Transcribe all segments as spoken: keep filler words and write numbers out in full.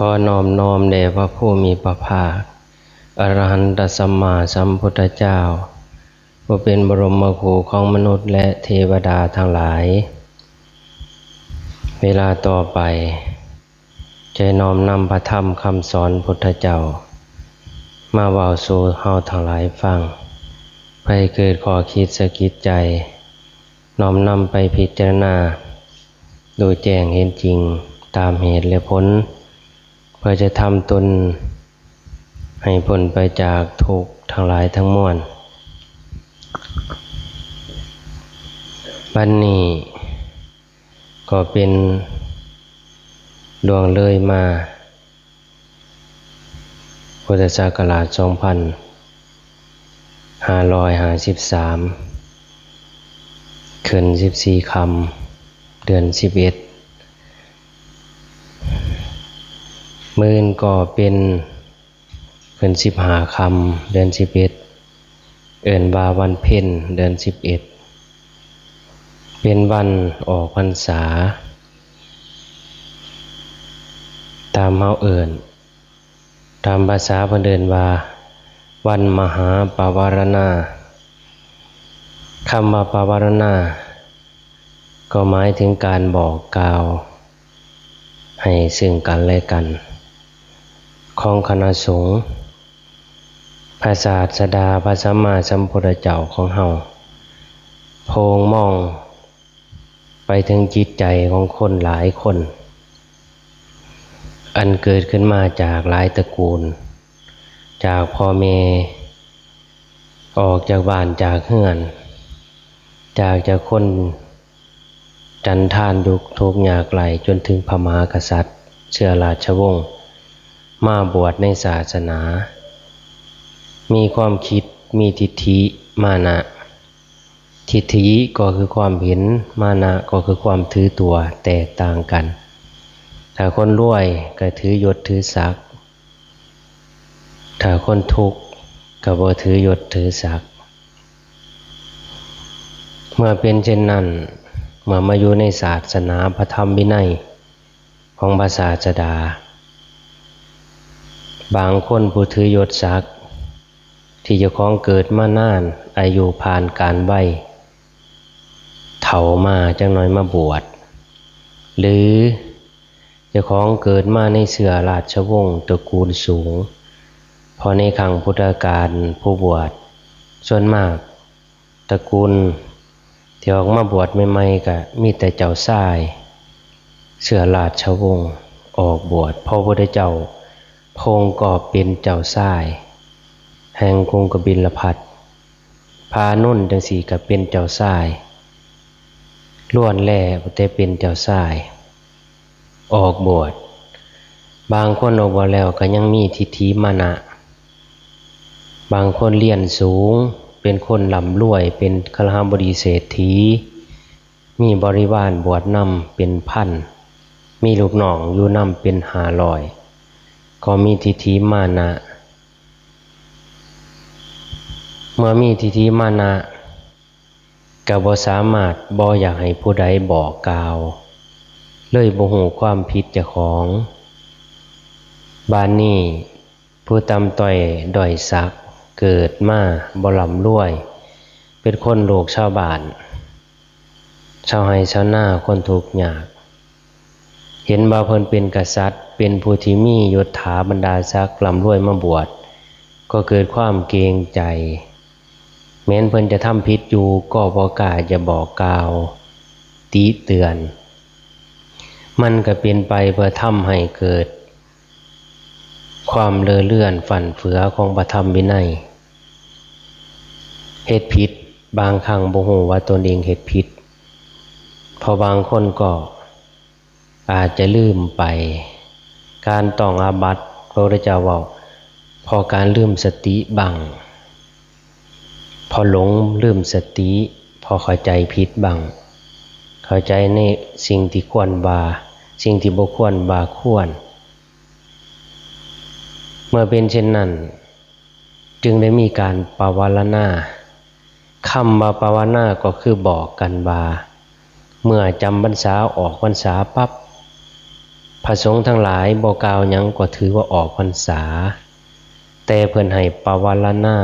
ขอน้อมน้อมแด่พระผู้มีพระภาค อรหันตสัมมาสัมพุทธเจ้า ผู้เป็นบรมครูของมนุษย์และเทวดาทั้งหลาย เวลาต่อไป จะน้อมนำพระธรรมคำสอนพุทธเจ้า มาเว้าสู่เฮาทั้งหลายฟัง เพื่อให้เกิดข้อคิดสะกิดใจ น้อมนำไปพิจารณา ดูแจ้งเห็นจริงตามเหตุและผล เพื่อจะทำตนให้พ้นไปจากทุกข์ทั้งหลายทั้งมวล บัดนี้ก็เป็นล่วงเลยมา พุทธศักราชสองพันห้าร้อยห้าสิบสาม ขึ้นสิบสี่ค่ำ เดือนสิบเอ็ด มื้ออื่นก็เป็น ขึ้นสิบห้าค่ำ เดือนสิบเอ็ด เอิ้นว่าวันเพ็ญ เดือนสิบเอ็ด เป็นวันออกพรรษา ตามเฮาเอิ้น ตามภาษาเพิ่นเอิ้นว่า วันมหาปวารณา คำว่าปวารณา ก็หมายถึงการบอกกล่าว ให้ซึ่งกันและกัน ของคณะสงฆ์ พระศาสดาพระสัมมาสัมพุทธเจ้าของเฮา พระองค์มองไปถึงจิตใจของคนหลายคน อันเกิดขึ้นมาจากหลายตระกูล จากพ่อแม่ ออกจากบ้านจากเฮือน จาก จากคนจันทานทุกข์ยากไร้ จนถึงพระมหากษัตริย์ เชื้อราชวงศ์ มาบวชในศาสนา มีความคิด มีทิฏฐิ มานะ ทิฏฐิก็คือความเห็น มานะก็คือความถือตัวแตกต่างกัน ถ้าคนรวยก็ถือยศถือศักดิ์ ถ้าคนทุกข์ก็บ่ถือยศถือศักดิ์ เมื่อเป็นเช่นนั้น เมื่อมาอยู่ในศาสนาพระธรรมวินัยของพระศาสดา บางคนผู้ถือยศศักดิ์ ที่เจ้าของเกิดมานาน อายุผ่านกาลวัย เฒ่ามาจักหน่อยมาบวช หรือเจ้าของเกิดมาในเชื้อราชวงศ์ตระกูลสูง เพราะในครั้งพุทธกาลผู้บวชส่วนมาก ตระกูลที่ออกมาบวชใหม่ๆ ก็มีแต่เจ้าชาย เชื้อราชวงศ์ออกบวช พระพุทธเจ้าพระองค์ก็เป็นเจ้าชาย แห่งกรุงกบิลพัสดุ์ พระอานนท์จั่งซี้ก็เป็นเจ้าชาย ล้วนแล้วแต่เป็นเจ้าชาย ออกบวช บางคนออกบวชแล้วก็ยังมีทิฏฐิมานะ บางคนเรียนสูง เป็นคนร่ำรวย เป็นคฤหบดีเศรษฐี มีบริวารบวชนำเป็นพัน มีลูกน้องอยู่นำเป็นห้าร้อย ก็มีทิฏฐิมานะ เมื่อมีทิฏฐิมานะ ก็บ่สามารถบ่อยากให้ผู้ใดบอกกล่าว เลยบ่ฮู้ความผิดเจ้าของ บาดนี้ผู้ต่ำต้อยด้อยสัก เกิดมาบ่ร่ำรวย เป็นคนโลกชาวบ้าน ชาวไร่ชาวนา คนทุกข์ยาก เห็นว่าเพิ่นเป็นกษัตริย์ เป็นผู้ที่มียศถาบรรดาศักดิ์ร่ำรวยมาบวช ก็เกิดความเกรงใจ แม้นเพิ่นจะทำผิดอยู่ ก็บ่กล้าจะบอกกล่าว ติเตือน มันก็เป็นไปเพื่อทำให้เกิดความเลอะเลือนฟั่นเฟือของพระธรรมวินัย เฮ็ดผิด บางครั้งบ่ฮู้ว่าตนเองเฮ็ดผิด เพราะบางคนก็อาจจะลืมไป การต้องอาบัติ พระพุทธเจ้าเว้า เพราะการลืมสติบ้าง เพราะหลงลืมสติ เพราะเข้าใจผิดบ้าง เข้าใจในสิ่งที่ควรว่า สิ่งที่บ่ควรว่าควร เมื่อเป็นเช่นนั้น จึงได้มีการปวารณา คำว่าปวารณาก็คือบอกกันว่า เมื่อจำพรรษาออกพรรษาปั๊บ พระสงฆ์ทั้งหลายบ่กล่าวหยังก็ถือว่าออกพรรษา แต่เพิ่นให้ปวารณา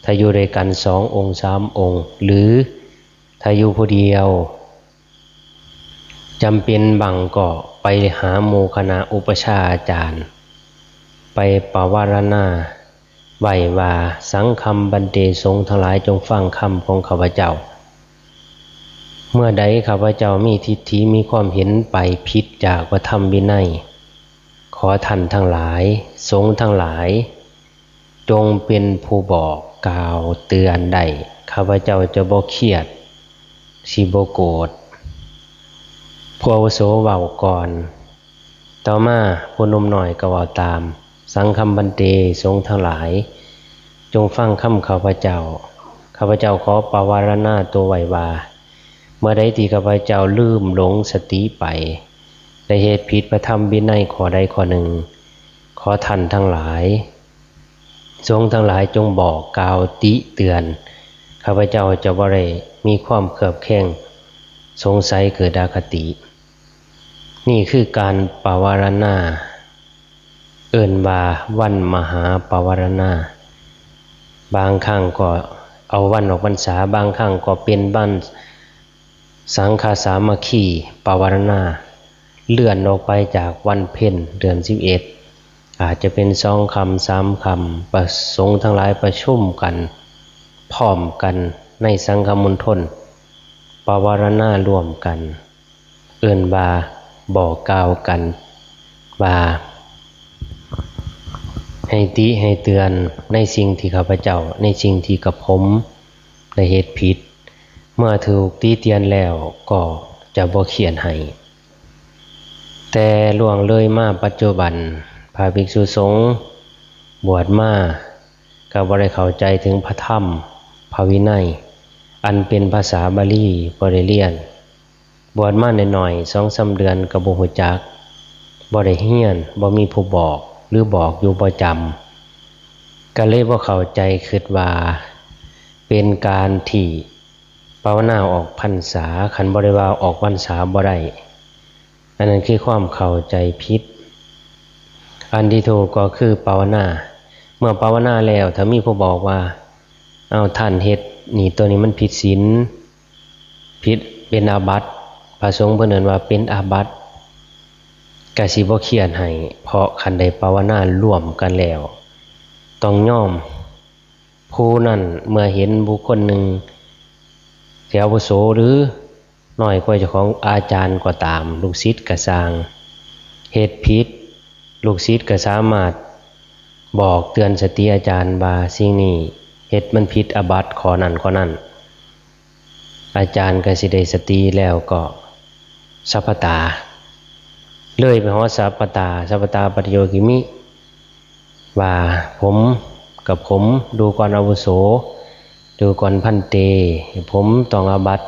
ถ้าอยู่ด้วยกันสององค์สามองค์ หรือถ้าอยู่ผู้เดียว จำเป็นบางก็ไปหาหมู่คณะอุปัชฌาย์อาจารย์ ไปปวารณาไว้ว่า สังฆัม ภันเต สงฆ์ทั้งหลายจงฟังคำของข้าพเจ้า เมื่อใดข้าพเจ้ามีทิฏฐิมีความเห็นไปผิดจากพระธรรมวินัย ขอท่านทั้งหลาย สงฆ์ทั้งหลาย จงเป็นผู้บอกกล่าวเตือนได้ ข้าพเจ้าจะบ่เครียด สิบ่โกรธ ผู้อาวุโสเว้าก่อน ต่อมาผู้หนุ่มน้อยก็เว้าตาม สังฆัม ภันเต สงฆ์ทั้งหลาย จงฟังคำข้าพเจ้า ข้าพเจ้าขอปวารณาตัวไว้ว่า เมื่อใดที่ข้าพเจ้าลืมหลงสติไป ได้เฮ็ดผิดพระธรรมวินัยข้อใดข้อหนึ่ง ขอท่านทั้งหลาย สงฆ์ทั้งหลายจงบอกกล่าวติเตือน ข้าพเจ้าจะบ่ได้มีความเคลือบแคลงสงสัยเกิดอคติ นี่คือการปวารณา เอิ้นว่าวันมหาปวารณา บางครั้งก็เอาวันออกพรรษา บางครั้งก็เป็นวันสังฆสามัคคีปวารณา เลื่อนออกไปจากวันเพ็ญเดือนสิบเอ็ด อาจจะเป็นสองค่ำสามค่ำ พระสงฆ์ทั้งหลายประชุมกันพร้อมกันในสังฆมณฑล ปวารณาร่วมกัน เอิ้นว่าบอกกล่าวกันว่า ให้ติให้เตือนในสิ่งที่ข้าพเจ้า ในสิ่งที่กระผมได้เฮ็ดผิด เมื่อถูกติเตียนแล้วก็จะบ่เครียดให้ แต่ล่วงเลยมาปัจจุบัน พระภิกษุสงฆ์บวชมาก็บ่ได้เข้าใจถึงพระธรรม พระวินัย อันเป็นภาษาบาลี บ่ได้เรียน บวชมาน้อยๆ สองสามเดือนก็บ่ฮู้จัก บ่ได้เรียน บ่มีผู้บอก หรือบอกอยู่บ่จำ ก็เลยบ่เข้าใจ คิดว่าเป็นการที่ปวารณาออกพรรษา คันบ่ได้ว่าออกพรรษาบ่ได้ อันนั้นคือความเข้าใจผิด อันที่ถูกก็คือปวารณา เมื่อปวารณาแล้ว ถ้ามีผู้บอกว่า "เอ้า ท่านเฮ็ดนี่ ตัวนี้มันผิดศีล ผิด เป็นอาบัติ" พระสงฆ์เพิ่นเอิ้นว่าเป็นอาบัติ ก็สิบ่เครียดให้ เพราะคันได้ปวารณาร่วมกันแล้ว ต้องยอม ผู้นั้นเมื่อเห็นบุคคลหนึ่งที่อาวุโสหรือน้อยกว่าเจ้าของ อาจารย์ก็ตาม ลูกศิษย์ก็ซ่าง เฮ็ดผิด ลูกศิษย์ก็สามารถบอกเตือนสติอาจารย์ว่าสิ่งนี้เฮ็ดมันผิดอาบัติข้อนั้นข้อนั้น อาจารย์ก็สิได้สติแล้วก็สัพพตา เลยไปฮอดสัพพตา สัพพตาปฏิโยกิมิ ว่าผมกับผม ดูก่อนอาวุโส ดูก่อนภันเต ผมต้องอาบัติ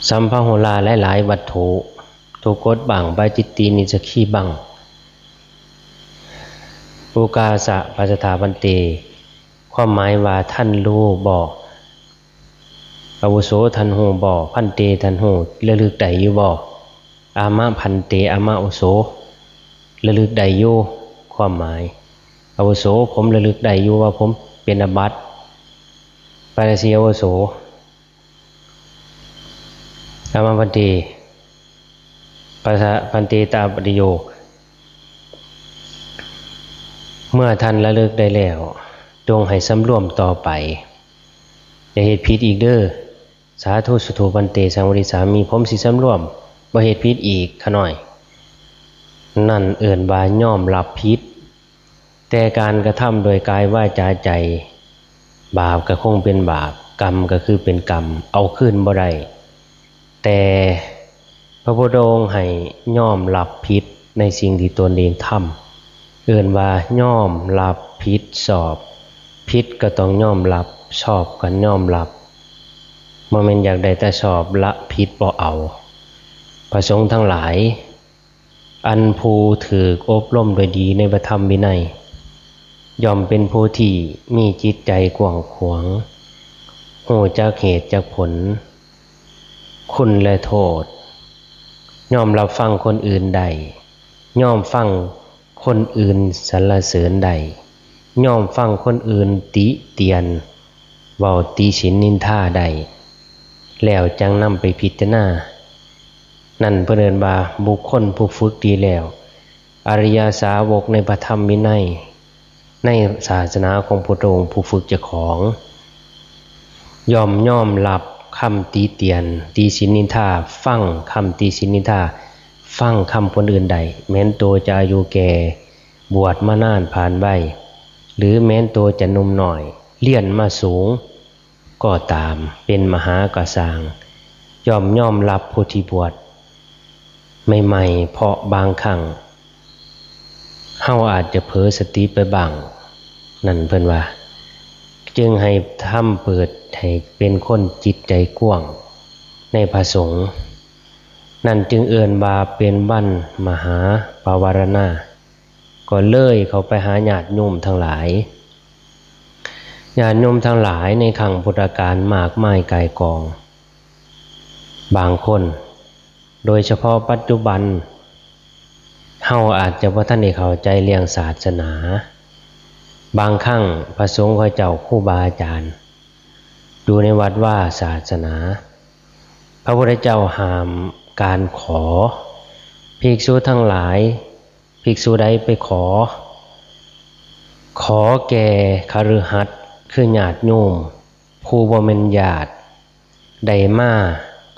สัมภะโหราหลายๆ วัตถุ ทุกกฎบัง ปาจิตตีนิสสกขีบัง อุกาสะปัสสถาภันเต ความหมายว่าท่านรู้บ่ อาวุโสท่านรู้บ่ ภันเตท่านรู้ ระลึกได้อยู่บ่ อามะภันเต อามะอาวุโส ระลึกได้อยู่ ความหมาย อาวุโส ผมระลึกได้อยู่ว่าผมเป็นอาบัติ ปาราสีอาวุโส อามะภันเต ปัสสะภันเต ตาปฏิโย เมื่อท่านระลึกได้แล้ว จงให้สำรวมต่อไป อย่าเฮ็ดผิดอีกเด้อ สาธุ สุโท ภันเต สังวริสามิ ผมสิสำรวม บ่เฮ็ดผิดอีก ข้าน้อย นั่นเอิ้นว่ายอมรับผิด แต่การกระทำโดยกายวาจาใจ บาปก็คงเป็นบาป กรรมก็คือเป็นกรรม เอาคืนบ่ได้ แต่พระพุทธองค์ให้ยอมรับผิดในสิ่งที่ตนเองทำ เอิ้นว่ายอมรับผิดชอบ ผิดก็ต้องยอมรับ ชอบก็ยอมรับ บ่แม่นอยากได้แต่ชอบ ละผิดบ่เอา พระสงฆ์ทั้งหลาย อันผู้ถูกอบรมโดยดีในพระธรรมวินัย ย่อมเป็นผู้ที่มีจิตใจกว้างขวาง ฮู้จักเหตุจักผล คุณและโทษ ยอมรับฟังคนอื่นได้ ยอมฟังคนอื่นสรรเสริญได้ ยอมฟังคนอื่นติเตียน เว้าติฉินนินทาได้ แล้วจั่งนำไปพิจารณา นั่นเพิ่นเอิ้นว่าบุคคลผู้ฝึกดีแล้ว อริยสาวกในพระธรรมวินัย ในศาสนาของพุทธองค์ผู้ฝึกเจ้าของ ย่อมยอมรับคำติเตียน ติฉินนินทา ฟังคำติฉินนินทา ฟังคำคนอื่นได้ แม้นโตจะอายุแก่ บวชมานานผ่านวัย หรือแม้นโตจะหนุ่มน้อย เรียนมาสูง ก็ตาม เป็นมหาก็ซ่าง ย่อมยอมรับผู้ที่บวชใหม่ๆ เพราะบางครั้ง เฮาอาจจะเผลอสติไปบ้าง นั่นเพิ่นว่า จึงให้ทำเปิดให้เป็นคนจิตใจกว้างในพระสงฆ์ นั่นจึงเอิ้นว่าเป็นวันมหาปวารณา ก็เลยเข้าไปหาญาติโยมทั้งหลาย ญาติโยมทั้งหลายในครั้งพุทธกาลมากมายก่ายกอง บางคน โดยเฉพาะปัจจุบัน เฮาอาจจะบ่ทันได้เข้าใจเรื่องศาสนา บางครั้งพระสงฆ์ข้าเจ้าครูบาอาจารย์ อยู่ในวัดวาศาสนา พระพุทธเจ้าห้ามการขอ ภิกษุทั้งหลาย ภิกษุใดไปขอ ขอแก่คฤหัสถ์ คือญาติโยม ผู้บ่แม่นญาติ ได้มา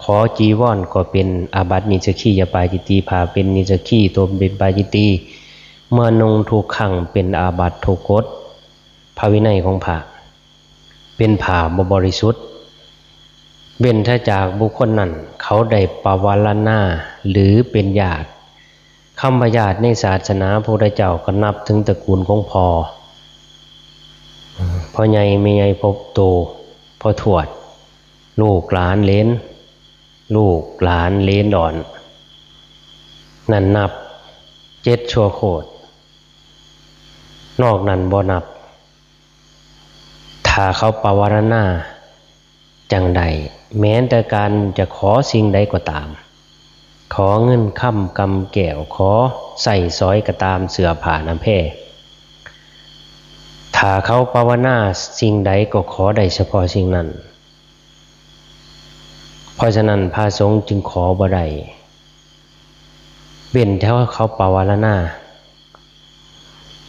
ขอจีวรก็เป็นอาบัตินิสสักขียปาจิตตี ผ้าเป็นนิสสักขี โตมเป็นปาจิตตี เมื่อนุ่งทุกครั้งเป็นอาบัติทุกกฎ พระวินัยของพระ เป็นผ้าบ่บริสุทธิ์ เว้นแต่จากบุคคลนั้นเขาได้ปวารณาหรือเป็นญาติ คำว่าญาติในศาสนาพระพุทธเจ้าก็นับถึงตระกูลของพ่อ พ่อใหญ่แม่ใหญ่ พ่อโต พ่อทวด ลูกหลานเหลน ลูกหลานเหลนหลอน นั่นนับเจ็ดชั่วโคตร นอกนั้นบ่นับ ถ้าเขาปวารณาจั่งใด แม้นแต่การจะขอสิ่งใดก็ตาม ขอเงินคำกำแก้ว ขอใช้สอยก็ตาม เสื้อผ้าหน้าแพร ถ้าเขาปวารณาสิ่งใดก็ขอได้เฉพาะสิ่งนั้น เพราะฉะนั้นพระสงฆ์จึงขอบ่ได้ เว้นแต่เขาปวารณา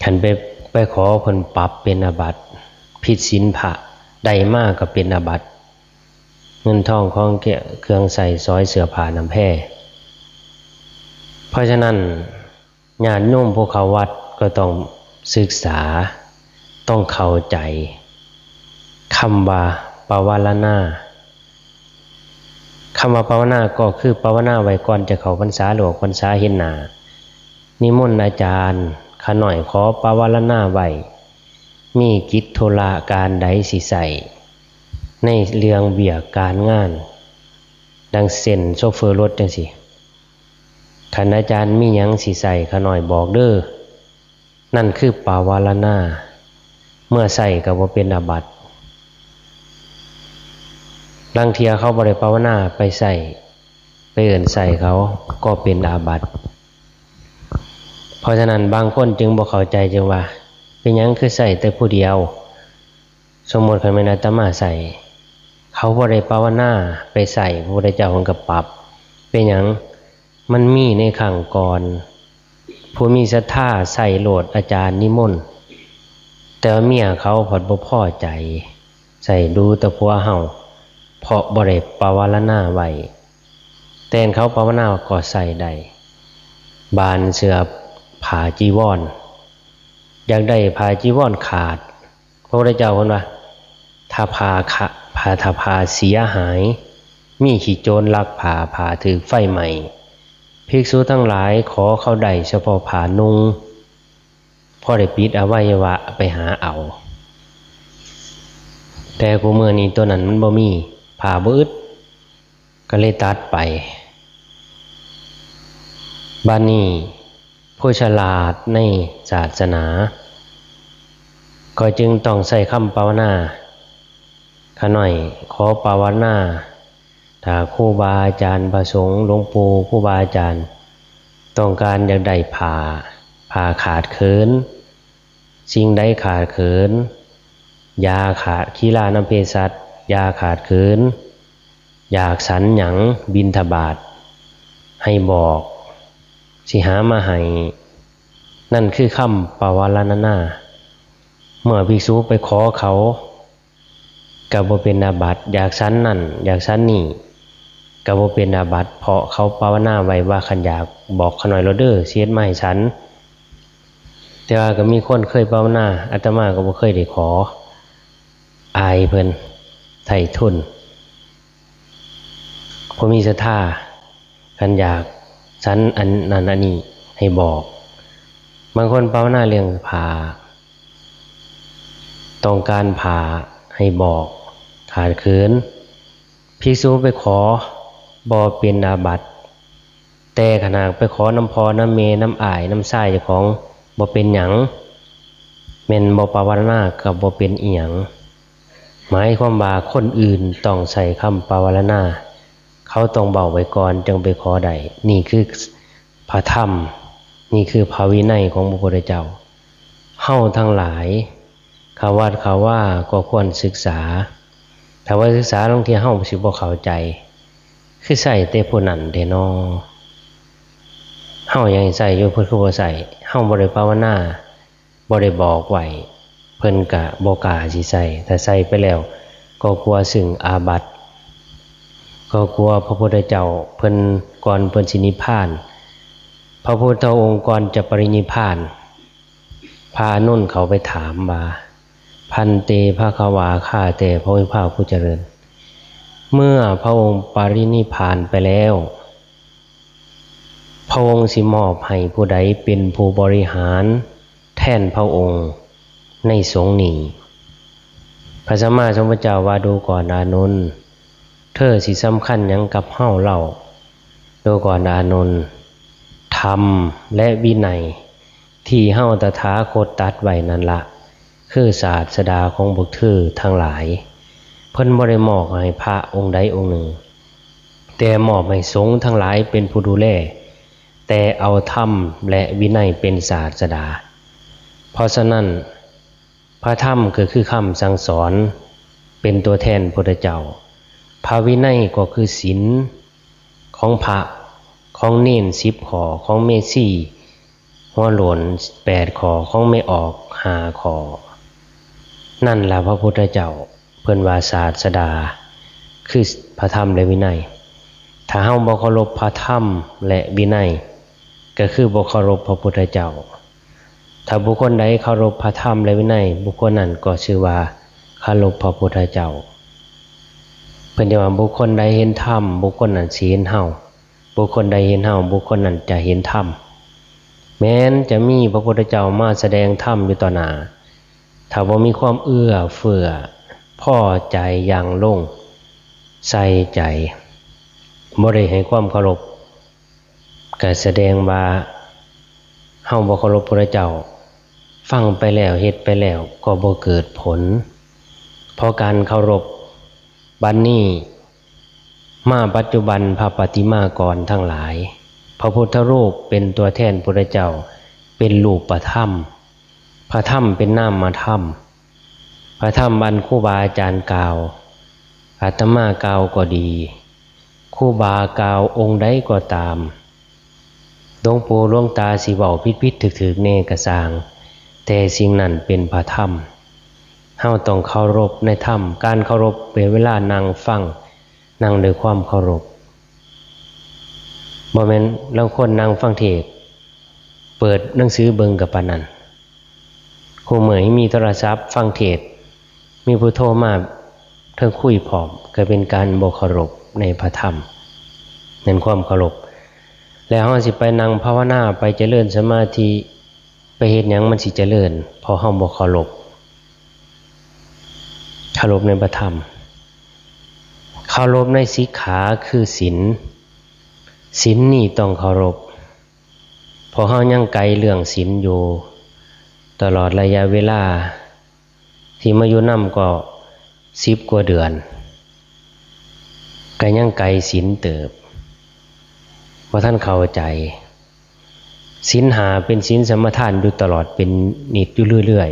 คันไป ไปขอเพิ่นปรับเป็นอาบัติ ผิดศีลพระ ได้มาก็เป็นอาบัติ เงินทองของแก้วเครื่องใช้สอย เสื้อผ้าหน้าแพร เพราะฉะนั้น ญาติโยมผู้เข้าวัดก็ต้องศึกษา ต้องเข้าใจคำว่าปวารณา คำว่าปวารณาก็คือปวารณาไว้ก่อนจะเข้าพรรษาหรือออกพรรษา เห็นหน้า นิมนต์อาจารย์ ข้าน้อยขอปวารณาไว้ มีกิจธุระการใดสิใช้ ในเรื่องเวียกการงาน ดังเช่นโชเฟอร์รถจั่งซี้ คันอาจารย์มีหยังสิใช้ข้าน้อยบอกเด้อ นั่นคือปวารณา เมื่อใช้ก็บ่เป็นอาบัติ ลางเทื่อเขาบ่ได้ปวารณาไปใช้ ไปเอิ้นใช้เขา ก็เป็นอาบัติ เพราะฉะนั้นบางคนจึงบ่เข้าใจ จึงว่า เป็นหยังคือใช้แต่ผู้เดียว สมมุติคันแม่นอาตมาใช้ เขาบ่ได้ปวารณาไปใช้ พระพุทธเจ้าเพิ่นก็ปรับ เป็นหยัง มันมีในครั้งก่อน ผู้มีศรัทธาใช้โลด อาจารย์นิมนต์ แต่ว่าเมียเขาผัดบ่พอใจ ใช้ดูแต่ผัวเฮา เพราะบ่ได้ปวารณาไว้ แต่เขาปวารณาก็ใช้ได้ บานเสื้อผ้าจีวร อยากได้ผ้าจีวรขาด พระพุทธเจ้าเพิ่นว่า ถ้าผ้าขะ ผ้า ถ้าผ้าเสียหาย มีขี้โจรลักผ้า ผ้าถูกไฟไหม้ ภิกษุทั้งหลายขอเขาได้เฉพาะผ้านุ่ง พอได้ปิดอวัยวะไปหาเอา แต่คุมื้อนี้ตัวนั้นมันบ่มี ผ้าบ่อึด ก็เลยตัดไป บัดนี้ผู้ฉลาดในศาสนา ก็จึงต้องใช้คำปวารณา ข้าน้อยขอปวารณา ถ้าครูบาอาจารย์พระสงฆ์หลวงปู่ครูบาอาจารย์ ต้องการอยากได้ผ้า ผ้าขาดเขิน สิ่งใดขาดเขิน ยาขาด คีลานำเภสัช ยาขาดเขิน อยากฉันหยัง บิณฑบาต ให้บอก สิหามาให้ นั่นคือคำปวารณนา เมื่อภิกษุไปขอเขา ก็บ่เป็นอาบัติ อยากฉันนั่น อยากฉันนี่ ก็บ่เป็นอาบัติ เพราะเขาปวารณาไว้ว่า คันอยากบอกข้าน้อยโลดเด้อ สิเฮ็ดมาให้ฉัน แต่ว่าก็มีคนเคยปวารณา อาตมาก็บ่เคยได้ขอ อายเพิ่น ไถ่ทุน ผู้มีศรัทธา คันอยากฉันอันนั้นอันนี้ ให้บอก บางคนปวารณาเรื่องผ้า ต้องการผ้า ให้บอก ขาดเขิน ภิกษุไปขอ บ่เป็นอาบัติ แต่ขนาดไปขอนำพ่อนำแม่นำอ้ายนำชายเจ้าของ บ่เป็นหยัง แม่นบ่ปวารณาก็บ่เป็นอิหยัง หมายความว่าคนอื่นต้องใช้คำปวารณา เขาต้องเว้าไว้ก่อนจึงไปขอได้ นี่คือพระธรรม นี่คือพระวินัยของพระพุทธเจ้า เฮาทั้งหลาย เข้าวัดเข้าวาก็ควรศึกษา ถ้าบ่ศึกษาลางเทื่อเฮาสิบ่เข้าใจ คือใช้แต่ผู้นั้นแท้น้อ เฮายังใช้อยู่ เพิ่นคือบ่ใช้ เฮาบ่ได้ปวารณา บ่ได้บอกไว้ เพิ่นก็บ่กล้าสิใช้ ถ้าใช้ไปแล้วก็กลัวซึ่งอาบัติ ก็กลัวพระพุทธเจ้าเพิ่น ก่อนเพิ่นสินิพพาน พระพุทธองค์ก่อนจะปรินิพพาน พระอานนท์เขาไปถามว่า ภันเต ภควา ข้าแต่พระผู้มีพระภาคผู้เจริญ เมื่อพระองค์ปรินิพพานไปแล้ว พระองค์สิมอบให้ผู้ใดเป็นผู้บริหารแทนพระองค์ในสงฆ์นี้ พระสัมมาสัมพุทธเจ้าว่า ดูก่อนอานนท์ เธอสิสำคัญหยังกับเฮาเล่า ดูก่อนอานนท์ ธรรมและวินัยที่เฮาตถาคตตรัสไว้นั่นละ คือศาสดาของพวกเธอทั้งหลาย เพิ่นบ่ได้มอบให้พระองค์ใดองค์หนึ่ง แต่มอบให้สงฆ์ทั้งหลายเป็นผู้ดูแล แต่เอาธรรมและวินัยเป็นศาสดา เพราะฉะนั้น พระธรรมก็คือคำสั่งสอน เป็นตัวแทนพุทธเจ้า พระวินัยก็คือศีลของพระ ของเณรสิบข้อ ของแม่ชีหัวโล้นแปดข้อ ของแม่ออกห้าข้อ นั่นล่ะพระพุทธเจ้า เพิ่นว่าศาสดา คือพระธรรมและวินัย ถ้าเฮาบ่เคารพพระธรรมและวินัย ก็คือบ่เคารพพระพุทธเจ้า ถ้าบุคคลใดเคารพพระธรรมและวินัย บุคคลนั้นก็ชื่อว่าเคารพพระพุทธเจ้า เพิ่นจะว่า บุคคลใดเห็นธรรม บุคคลนั้นสิเห็นเฮา บุคคลใดเห็นเฮา บุคคลนั้นจะเห็นธรรม แม้นจะมีพระพุทธเจ้ามาแสดงธรรมอยู่ต่อหน้า ถ้าบ่มีความเอื้อเฟื้อ พอใจ หยั่งลง ใส่ใจ บ่ได้ให้ความเคารพ ก็แสดงว่าเฮาบ่เคารพพระเจ้า ฟังไปแล้ว เฮ็ดไปแล้ว ก็บ่เกิดผล เพราะการเคารพ บัดนี้ มาปัจจุบัน พระปฏิมากรทั้งหลาย พระพุทธรูปเป็นตัวแทนพุทธเจ้า เป็นรูปธรรม พระธรรมเป็นนามธรรม พระธรรมอันครูบาอาจารย์กล่าว อาตมากล่าวก็ดี ครูบากล่าวองค์ใดก็ตาม หลวงปู่หลวงตาสิเว้าผิดๆ ถืกๆ แน่ก็ซ่าง แต่สิ่งนั้นเป็นพระธรรม เฮาต้องเคารพในธรรม การเคารพเป็นเวลานั่งฟัง นั่งด้วยความเคารพ บ่แม่นลางคนนั่งฟังเทศน์ เปิดหนังสือเบิ่งก็ปานนั้น คู่มื้อนี้มีโทรศัพท์ฟังเทศน์ มีผู้โทรมาเทิงคุยพร้อม ก็เป็นการบ่เคารพในพระธรรม นั่นความเคารพ แล้วเฮาสิไปนั่งภาวนา ไปเจริญสมาธิ ไปเฮ็ดหยังมันสิเจริญ เพราะเฮาบ่เคารพ เคารพในพระธรรม เคารพในสิกขาคือศีล ศีลนี่ต้องเคารพ เพราะเฮายังไกลเรื่องศีลอยู่ ตลอดระยะเวลาที่มาอยู่นำก็สิบกว่าเดือน ก็ยังไกลศีลเติบ บ่ทันเข้าใจ ศีลห้าเป็นศีลสมาทานอยู่ตลอดเป็นนิจอยู่เรื่อย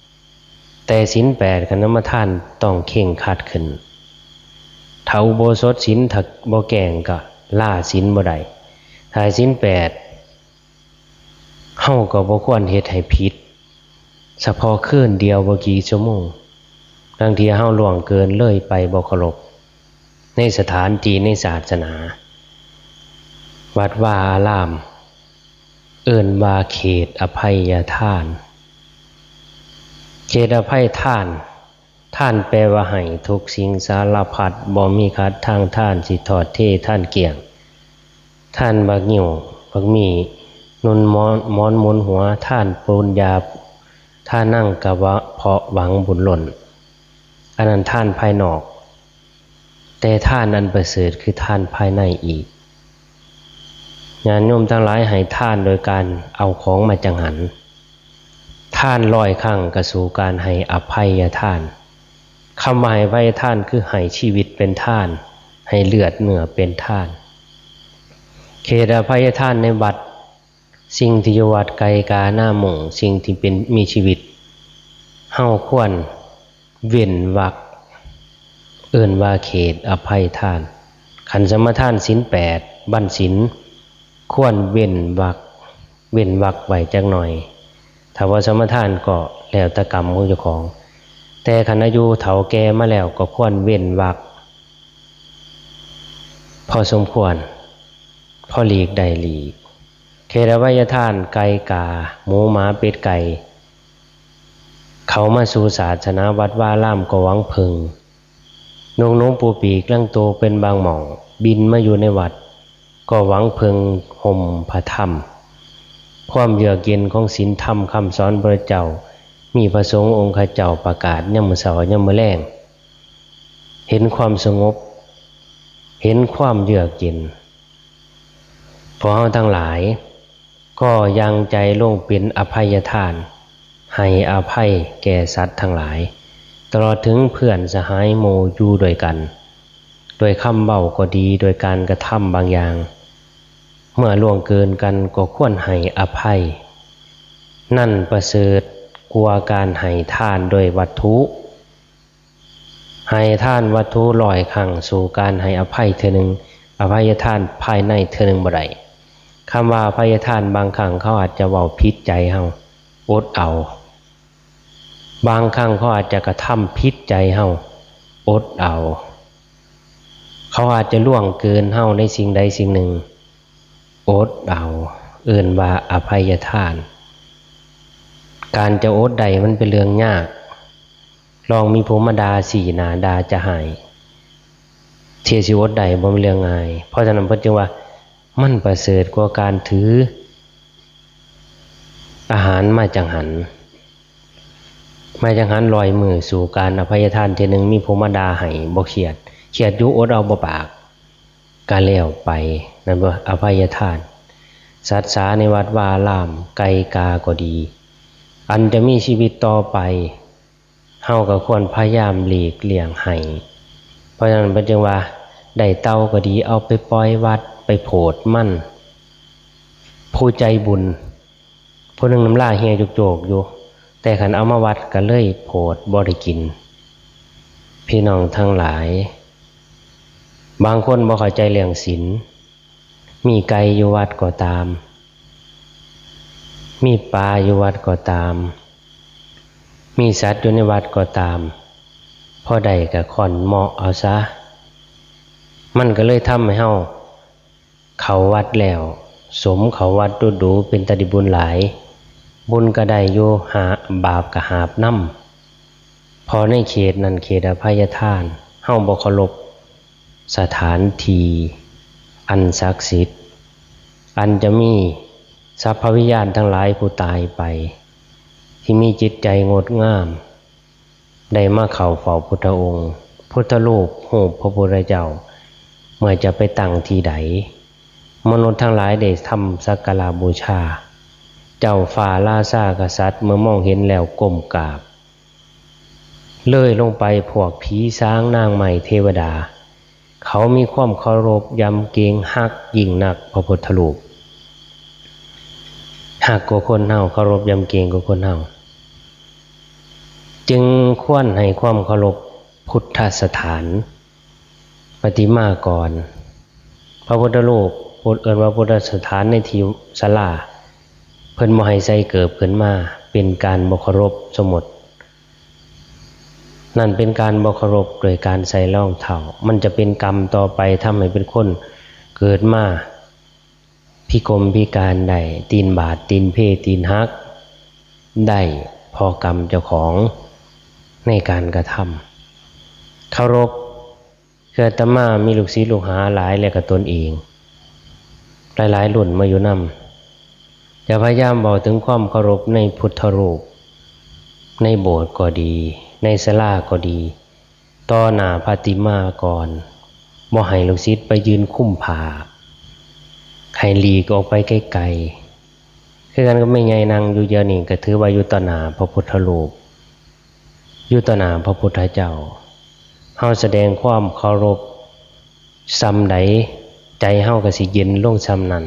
ๆ แต่ศีลแปดคันสมาทานต้องเคร่งครัดขึ้น ถ้าอุโบสถศีลถ้าบ่แกล้งก็ลาศีลบ่ได้ ถ้าศีลแปด เฮาก็บ่ควรเฮ็ดให้ผิด เฉพาะคืนเดียวบ่กี่ชั่วโมง ลางเทื่อเฮาล่วงเกินเลยไปบ่เคารพ ในสถานที่ในศาสนา วัดวาอาราม เอิ้นว่าเขตอภัยทาน เขตอภัยทาน ทานแปลว่าให้ทุกสิ่งสารพัด บ่มีขาดทาง ทานสิทอดเท ทานเกลี้ยง ทานบักงิ้ว บักมี่ นุ่นหมอน หมอนหมุนหัว ทานปูนยา ทานังกะวะ เพราะหวังบุญล้น อันนั้นทานภายนอก แต่ทานอันประเสริฐคือทานภายในอีก ญาติโยมทั้งหลายให้ทานโดยการเอาของมาจังหัน ทานร้อยครั้งก็สู้การให้อภัยทาน คำว่าให้อภัยทานคือให้ชีวิตเป็นทาน ให้เลือดเนื้อเป็นทาน เขตอภัยทานในวัด สิ่งที่อยู่วัดไกลกาหน้าหมู่ สิ่งที่เป็นมีชีวิต เฮาควรเว้นวรรค เอิ้นว่าเขตอภัยทาน คันสมาทานศีลแปด บั้นศีล ควรเว้นวรรค เว้นวรรคไว้จักหน่อย ถ้าบ่สมาทานก็แล้วแต่กรรมของเจ้าของ แต่คันอายุเฒ่าแก่มาแล้วก็ควรเว้นวรรค พอสมควร พอหลีกได้หลีก เขตอภัยทาน ไก่กา หมูหมาเป็ดไก่ เข้ามาสู่ศาสนาวัดวาอารามก็หวังเพิ่ง นกหนูปูปีกลางโตเป็นบางหม่อง บินมาอยู่ในวัด ก็หวังเพิ่งห่มผ้าธรรม ความเยือกเย็นของศีลธรรมคำสอนพระเจ้า มีพระสงฆ์องค์ข้าเจ้าประกาศยามมื้อเช้ายามมื้อแลง เห็นความสงบ เห็นความเยือกเย็น พวกเฮาทั้งหลาย ก็ยังใจลงเป็นอภัยทาน ให้อภัยแก่สัตว์ทั้งหลาย ตลอดถึงเพื่อนสหายหมู่อยู่ด้วยกัน ด้วยคำเว้าก็ดี ด้วยการกระทำบางอย่าง เมื่อล่วงเกินกันก็ควรให้อภัย นั่นประเสริฐกว่าการให้ทานโดยวัตถุ ให้ทานวัตถุร้อยครั้งสู้การให้อภัยเทื่อหนึ่ง อภัยทานภายในเทื่อหนึ่งบ่ได้ คำว่าอภัยทานบางครั้งเขาอาจจะเว้าผิดใจเฮา อดเอา บางครั้งเขาอาจจะกระทำผิดใจเฮา อดเอา เขาอาจจะล่วงเกินเฮาในสิ่งใดสิ่งหนึ่ง อดเอา เอิ้นว่าอภัยทาน การจะอดได้มันเป็นเรื่องยาก ลองมีผู้มาด่าสีหน้าด่าจะหาย เทียสิอดได้บ่เป็นเรื่องง่าย เพราะฉะนั้นเพิ่นจึงว่ามันประเสริฐกว่าการถือ อาหารมาจังหัน มาจังหันร้อยมื้อสู้การอภัยทานเทื่อหนึ่ง มีผู้มาด่าให้บ่เครียด เครียดอยู่อดเอาบ่ปาก ก็แล้วไป นั่นว่าอภัยทาน สัตว์สาในวัดวาอาราม ไก่กาก็ดี อันจะมีชีวิตต่อไป เฮาก็ควรพยายามหลีกเลี่ยงให้ เพราะฉะนั้นเพิ่นจึงว่า ได้เต่าก็ดี เอาไปปล่อยวัด ไปโผดมัน ผู้ใจบุญ ผู้หนึ่งน้ำลายเหี่ยโจกๆอยู่ แต่คันเอามาวัดก็เลยโผดบ่ได้กิน พี่น้องทั้งหลาย บางคนบ่เข้าใจเรื่องศีล มีไก่อยู่วัดก็ตาม มีปลาอยู่วัดก็ตาม มีสัตว์อยู่ในวัดก็ตาม พอได้ก็ค่อนเหมาะเอาซะ มันก็เลยทำให้เฮาเข้าวัดแล้ว สมเข้าวัดดูๆ เป็นตาได้บุญหลาย บุญก็ได้อยู่ หา บาปก็หาบนำ เพราะในเขตนั้นเขตอภัยทาน เฮาบ่เคารพสถานที่อันศักดิ์สิทธิ์ อันจะมีสัพพวิญญาณทั้งหลายผู้ตายไป ที่มีจิตใจงดงาม ได้มาเข้าเฝ้าพุทธองค์ พุทธรูป รูปพระพุทธเจ้า เมื่อจะไปตั้งที่ใด มนุษย์ทั้งหลายได้ทำสักการะบูชา เจ้าฟ้าราชากษัตริย์เมื่อมองเห็นแล้วก้มกราบ เลยลงไปพวกผีสางนางไม้เทวดา เขามีความเคารพยำเกรงฮักยิ่งนักพระพุทธรูป ฮักกว่าคนเฮา เคารพยำเกรงกว่าคนเฮา จึงควรให้ความเคารพพุทธสถาน ปฏิมากร พระพุทธรูป พุทธ เอิ้นว่าพุทธสถานในที่ศาลา เพิ่นบ่ให้ใส่เกิบขึ้นมา เป็นการบ่เคารพ สมมติ นั่นเป็นการบ่เคารพโดยการใส่รองเท้า มันจะเป็นกรรมต่อไป ทำให้เป็นคนเกิดมาพิกลพิการได้ ตีนบาด ตีนเพ ตีนหัก ได้เพราะกรรมเจ้าของในการกระทำ เคารพ คืออาตมามีลูกศิษย์ลูกหาหลาย และก็ตนเอง หลายๆ รุ่นมาอยู่นำ จะพยายามเว้าถึงความเคารพในพุทธรูป ในโบสถ์ก็ดี ในศาลาก็ดี ต่อหน้าปฏิมากร บ่ให้ลูกศิษย์ไปยืนคุมผ้า ให้หลีกออกไปไกลๆ คือกันกับแม่ใหญ่นั่งอยู่เดี๋ยวนี้ ก็ถือว่าอยู่ต่อหน้าพระพุทธรูป อยู่ต่อหน้าพระพุทธเจ้า เฮาแสดงความเคารพส่ำใด ใจเฮาก็สิเย็นลงส่ำนั้น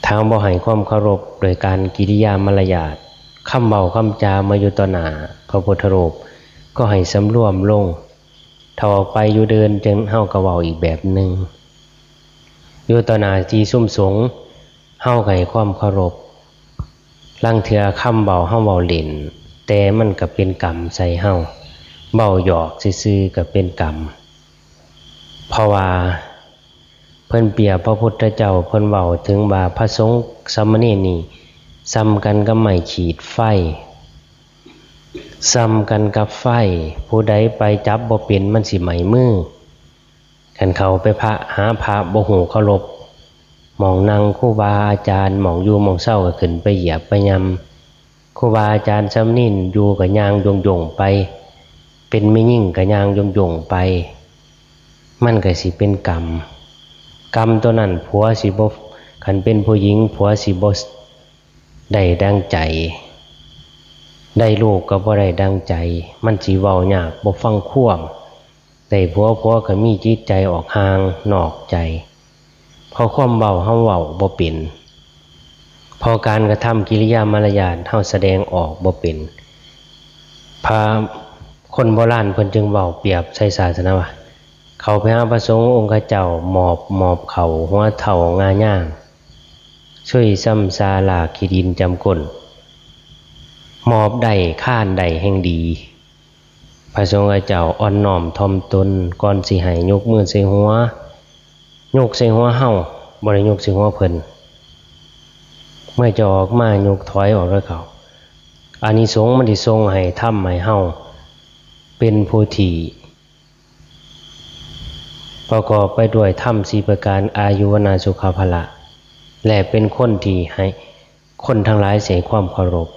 ถ้าบ่ให้ความเคารพโดยการกิริยามารยาท คำเว้าคำจามาอยู่ต่อหน้าพระพุทธรูป ก็ให้สำรวมลง ถ้าออกไปอยู่เดินจั่งเฮาก็เว้าอีกแบบหนึ่ง อยู่ต่อหน้าที่ชุมสงฆ์ เฮาก็ให้ความเคารพ ลางเทื่อคำเว้าเฮาเว้าเล่น แต่มันก็เป็นกรรมใส่เฮา เว้าหยอกซื่อๆ ก็เป็นกรรม เพราะว่าเพิ่นเปรียบพระพุทธเจ้า เพิ่นเว้าถึงว่าพระสงฆ์สามเณรนี่ส่ำกันกับไม้ขีดไฟ ส่ำกันกับไฟ ผู้ใดไปจับบ่เป็นมันสิไหม้มือ คันเข้าไปพระ หาพระบ่ฮู้เคารพ หม่องนั่งครูบาอาจารย์ หม่องอยู่หม่องเซาก็ขึ้นไปเหยียบไปย่ำ ครูบาอาจารย์สามเณรอยู่ก็ย่างโยงๆไป เป็นแม่ญิงก็ย่างโยงๆไป มันก็สิเป็นกรรม กรรมตัวนั้นผัวสิบ่ คันเป็นผู้หญิงผัวสิบ่ได้ดังใจ ได้ลูกก็บ่ได้ดังใจ มันสิเว้ายาก บ่ฟังความ ได้ผัว ผัวก็มีจิตใจออกห่างนอกใจ เพราะความเว้าเฮาเว้าบ่เป็น เพราะการกระทำกิริยามารยาทเฮาแสดงออกบ่เป็น พระ คนโบราณเพิ่นจึงเว้าเปรียบใส่ศาสนาว่า เข้าไปหาพระสงฆ์องค์เจ้า หมอบ หมอบเข้าหัวเฒ่างายาง ซุยซ้ำซาลากขี้ดินจำก้น หมอบได้ คานได้แฮ่งดี พระสงฆ์เจ้าอ่อนน้อมถ่อมตน ก่อนสิให้ยกมือใส่หัว ยกใส่หัวเฮา บ่ได้ยกใส่หัวเพิ่น เมื่อจะออกมายกถอยออกแล้วเขา อานิสงส์มันสิส่งให้ทำให้เฮาเป็นผู้ที่ ประกอบไปด้วยธรรมสี่ประการ อายุ วัณณะ สุขะ พละ และเป็นคนที่ให้คนทั้งหลายให้ความเคารพ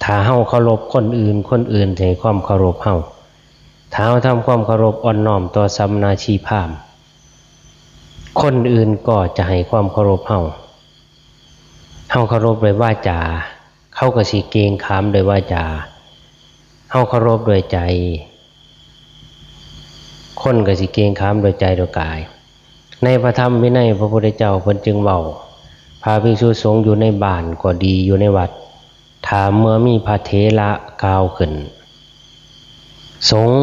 ถ้าเฮาเคารพคนอื่น คนอื่นให้ความเคารพเฮา ถ้าเฮาทำความเคารพอ่อนน้อมต่อสมณชีพราหมณ์ คนอื่นก็จะให้ความเคารพเฮา เฮาเคารพด้วยวาจา เขาก็สิเกรงขามด้วยวาจา เฮาเคารพด้วยใจ คนก็สิเกรงขามด้วยใจด้วยกาย ในพระธรรมวินัยพระพุทธเจ้าเพิ่นจึงเว้า พระภิกษุสงฆ์อยู่ในบ้านก็ดี อยู่ในวัด ถ้าเมื่อมีพระเถระกล่าวขึ้น สงฆ์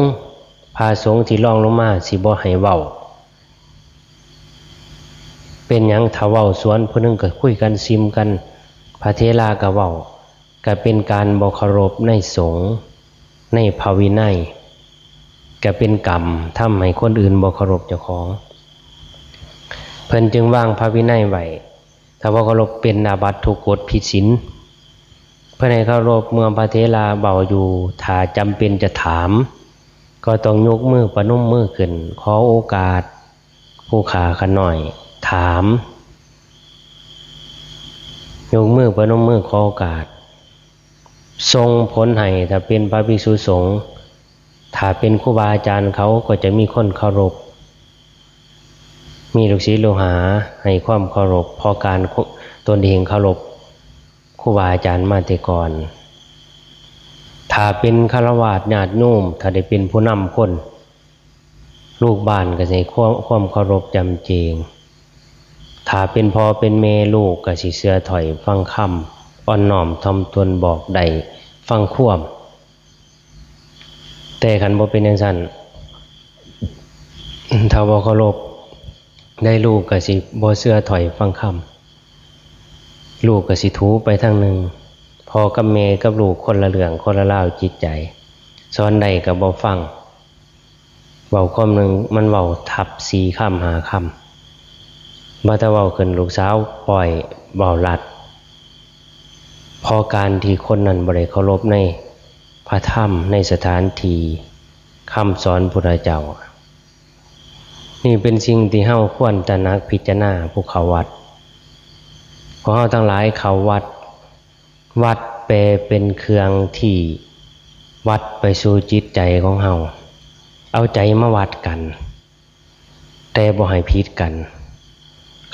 พระสงฆ์ที่รองลงมาสิบ่ให้เว้า เป็นหยังถ้าเว้าสวนผู้หนึ่งก็คุยกันซิมกัน พระเถระก็เว้า ก็เป็นการบ่เคารพในสงฆ์ ในพระวินัย ก็เป็นกรรมทำให้คนอื่นบ่เคารพเจ้าของ เพิ่นจึงวางพระวินัยไว้ ถ้าบ่เคารพเป็นอาบัติทุกกฎผิดศีล เพิ่นให้เคารพเมื่อพระเถระเว้าอยู่ ถ้าจำเป็นจะถาม ก็ต้องยกมือประนมมือขึ้น ขอโอกาส ผู้ข้าข้าน้อยถาม ยกมือประนมมือขอโอกาส ส่งผลให้ถ้าเป็นพระภิกษุสงฆ์ ถ้าเป็นครูบาอาจารย์เขาก็จะมีคนเคารพ มีลูกศิษย์ลูกหาให้ความเคารพ เพราะการตนเองเคารพครูบาอาจารย์มาแต่ก่อน ถ้าเป็นฆราวาสญาติโยม ถ้าได้เป็นผู้นำคน ลูกบ้านก็สิให้ความ ความเคารพจำเจง ถ้าเป็นพ่อเป็นแม่ลูกก็สิเชื่อถ้อยฟังคำ อ่อนน้อมถ่อมตนบอกได้ฟังความ แต่คันบ่เป็นจั่งซั้น ถ้าบ่เคารพ ได้ลูกก็สิบ่เชื่อถ้อยฟังคำ ลูกก็สิถูไปทางหนึ่ง พ่อกับแม่กับลูกคนละเรื่องคนละราวจิตใจ สอนได้ก็บ่ฟัง เว้าความหนึ่งมันเว้าทับสี่คำห้าคำ บ่ถ้าเว้าขึ้นลูกสาวปล่อยเว้าลัด เพราะการที่คนนั้นบ่ได้เคารพในพระธรรมในสถานที่คำสอนพุทธเจ้า นี่เป็นสิ่งที่เฮาควรตระหนักพิจารณาผู้เข้าวัด เพราะเฮาทั้งหลายเข้าวัด วัดแปลเป็นเครื่องที่วัดไปสู่จิตใจของเฮา เอาใจมาวัดกัน แต่บ่ให้ผิดกัน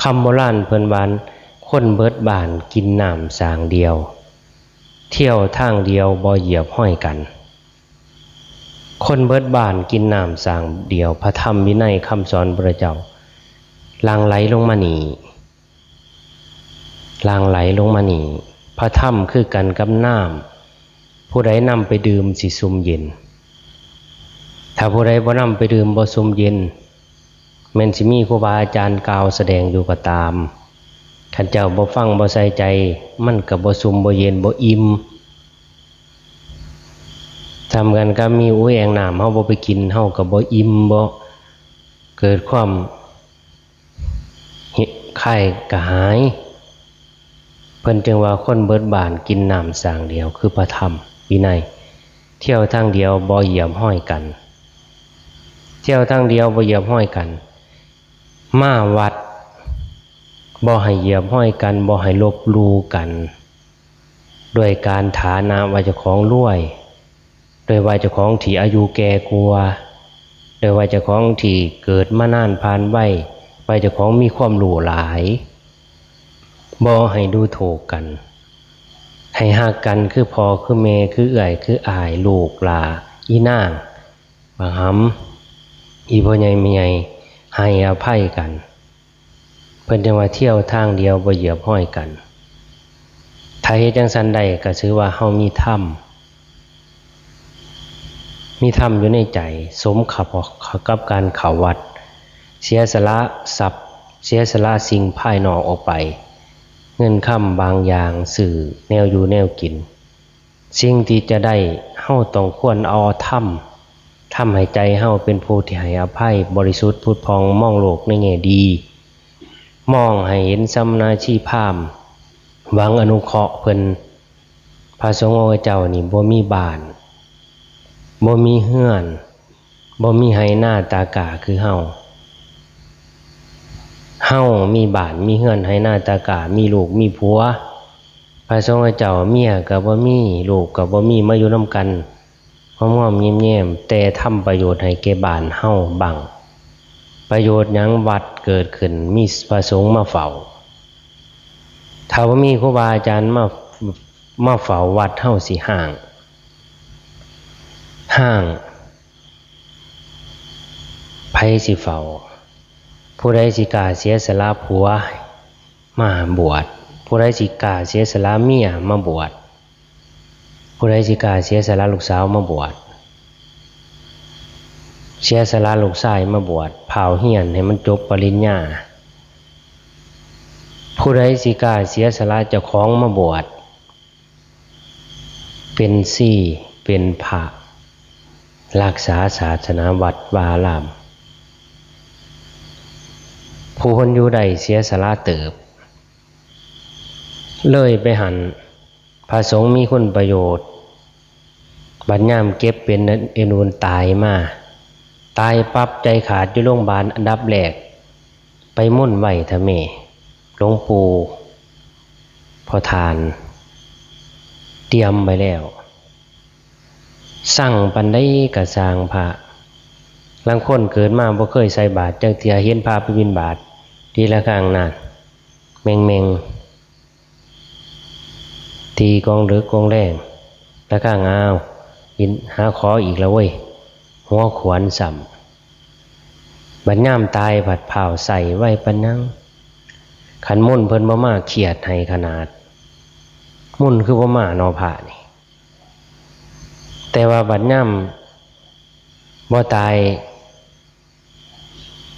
คำโบราณเพิ่นว่า คนเบิดบ้านกินน้ำสางเดียว เที่ยวทางเดียวบ่เหยียบฮอยกัน คนเบิดบ้านกินน้ำสางเดียว พระธรรมวินัยคำสอนพระเจ้า หลั่งไหลลงมานี่ หลั่งไหลลงมานี่ พระธรรมคือกันกับน้ำ ผู้ใดนำไปดื่มสิซุ่มเย็น ถ้าผู้ใดบ่นำไปดื่มบ่ซุ่มเย็น แม้นสิมีครูบาอาจารย์กล่าวแสดงอยู่ก็ตาม คันเจ้าบ่ฟังบ่ใส่ใจ มันก็บ่ซุ่มบ่เย็นบ่อิ่ม ส่ำกันกับมีอุยแอ่งน้ำ เฮาบ่ไปกิน เฮาก็บ่อิ่ม บ่เกิดความ คลายกระหาย เพิ่นจึงว่าคนเบิดบ้านกินน้ำสางเดียว คือพระธรรมวินัย เที่ยวทางเดียวบ่เหยียบฮอยกัน เที่ยวทางเดียวบ่เหยียบฮอยกัน มาวัดบ่ให้เหยียบฮอยกัน บ่ให้ลบหลู่กัน ด้วยการฐานะว่าเจ้าของรวย ด้วยว่าเจ้าของที่อายุแก่กว่า ด้วยว่าเจ้าของที่เกิดมานานผ่านวัย ว่าเจ้าของมีความรู้หลาย บ่ให้ดูถูกกัน ให้ฮักกันคือพ่อคือแม่คือเอื้อยคืออ้ายลูกหล้าอีนาง บักหำ อีพ่อใหญ่แม่ใหญ่ ให้อภัยกัน เพิ่นจั่งว่าเที่ยวทางเดียวบ่เหยียบฮอยกัน ถ้าเฮ็ดจั่งซั้นได้ก็ถือว่าเฮามีธรรม มีธรรมอยู่ในใจ สมกับ กับการเข้าวัด เสียสละทรัพย์ เสียสละสิ่งภายนอกออกไป เงินคำบางอย่างซื้อแนวอยู่แนวกิน สิ่งที่จะได้ เฮาต้องควรเอาธรรม ทำให้ใจเฮาเป็นผู้ที่ให้อภัย บริสุทธิ์ผุดผ่อง มองโลกในแง่ดี มองให้เห็นสมณชีพราหมณ์ หวังอนุเคราะห์เพิ่น พระสงฆ์องค์เจ้านี่บ่มีบ้าน บ่มีเฮือน บ่มีไฮ่นาตากล้าคือเฮา เฮามีบ้านมีเฮือนไฮ่นาตากล้า มีลูกมีผัว พระสงฆ์เจ้าเมียก็บ่มี ลูกก็บ่มี มาอยู่นำกัน หอมๆแย้มๆ แต่ทำประโยชน์ให้แก่บ้านเฮาบ้าง ประโยชน์หยัง วัดเกิดขึ้น มีพระสงฆ์มาเฝ้า ถ้าบ่มีครูบาอาจารย์มา มาเฝ้าวัด เฮาสิฮ้าง ฮ้าง ไผสิเฝ้า ผู้ใดสิกล้าเสียสละผัวมาบวช ผู้ใดสิกล้าเสียสละเมียมาบวช ผู้ใดสิกล้าเสียสละลูกสาวมาบวช เสียสละลูกชายมาบวช พร้าวเฮียนให้มันจบปริญญา ผู้ใดสิกล้าเสียสละเจ้าของมาบวช เป็นชีเป็นพระ รักษาศาสนาวัดวาอาราม ผู้เพิ่นอยู่ได้เสียสละเติบ เลยไปหั้น พระสงฆ์มีคุณประโยชน์ บัดยามเก็บเป็นเอ็นอูนตายมา ตายปั๊บใจขาดอยู่โรงพยาบาล อันดับแรก ไปมุ่นไหว้ทะเม หลวงปู่ พ่อทาน เตรียมไว้แล้ว สั่งปานใดก็ซ่างพระ ลางคนเกิดมาบ่เคยใส่บาตรจักเทื่อ เห็นพระไปบิณฑบาตทีละครั้งนั่น แม่งๆ ตีกองดึกกองแลง ละครั้ง อ้าว กินหาขออีกแล้วเว้ย หัวขวนซ้ำ บัดยามตายผัดเผาใส่ไว้ปานนัง คันมุ่นเพิ่นบ่มาเครียดให้ขนาด มุ่นคือบ่มาเนาะพระนี่ แต่ว่าบัดยามบ่ตาย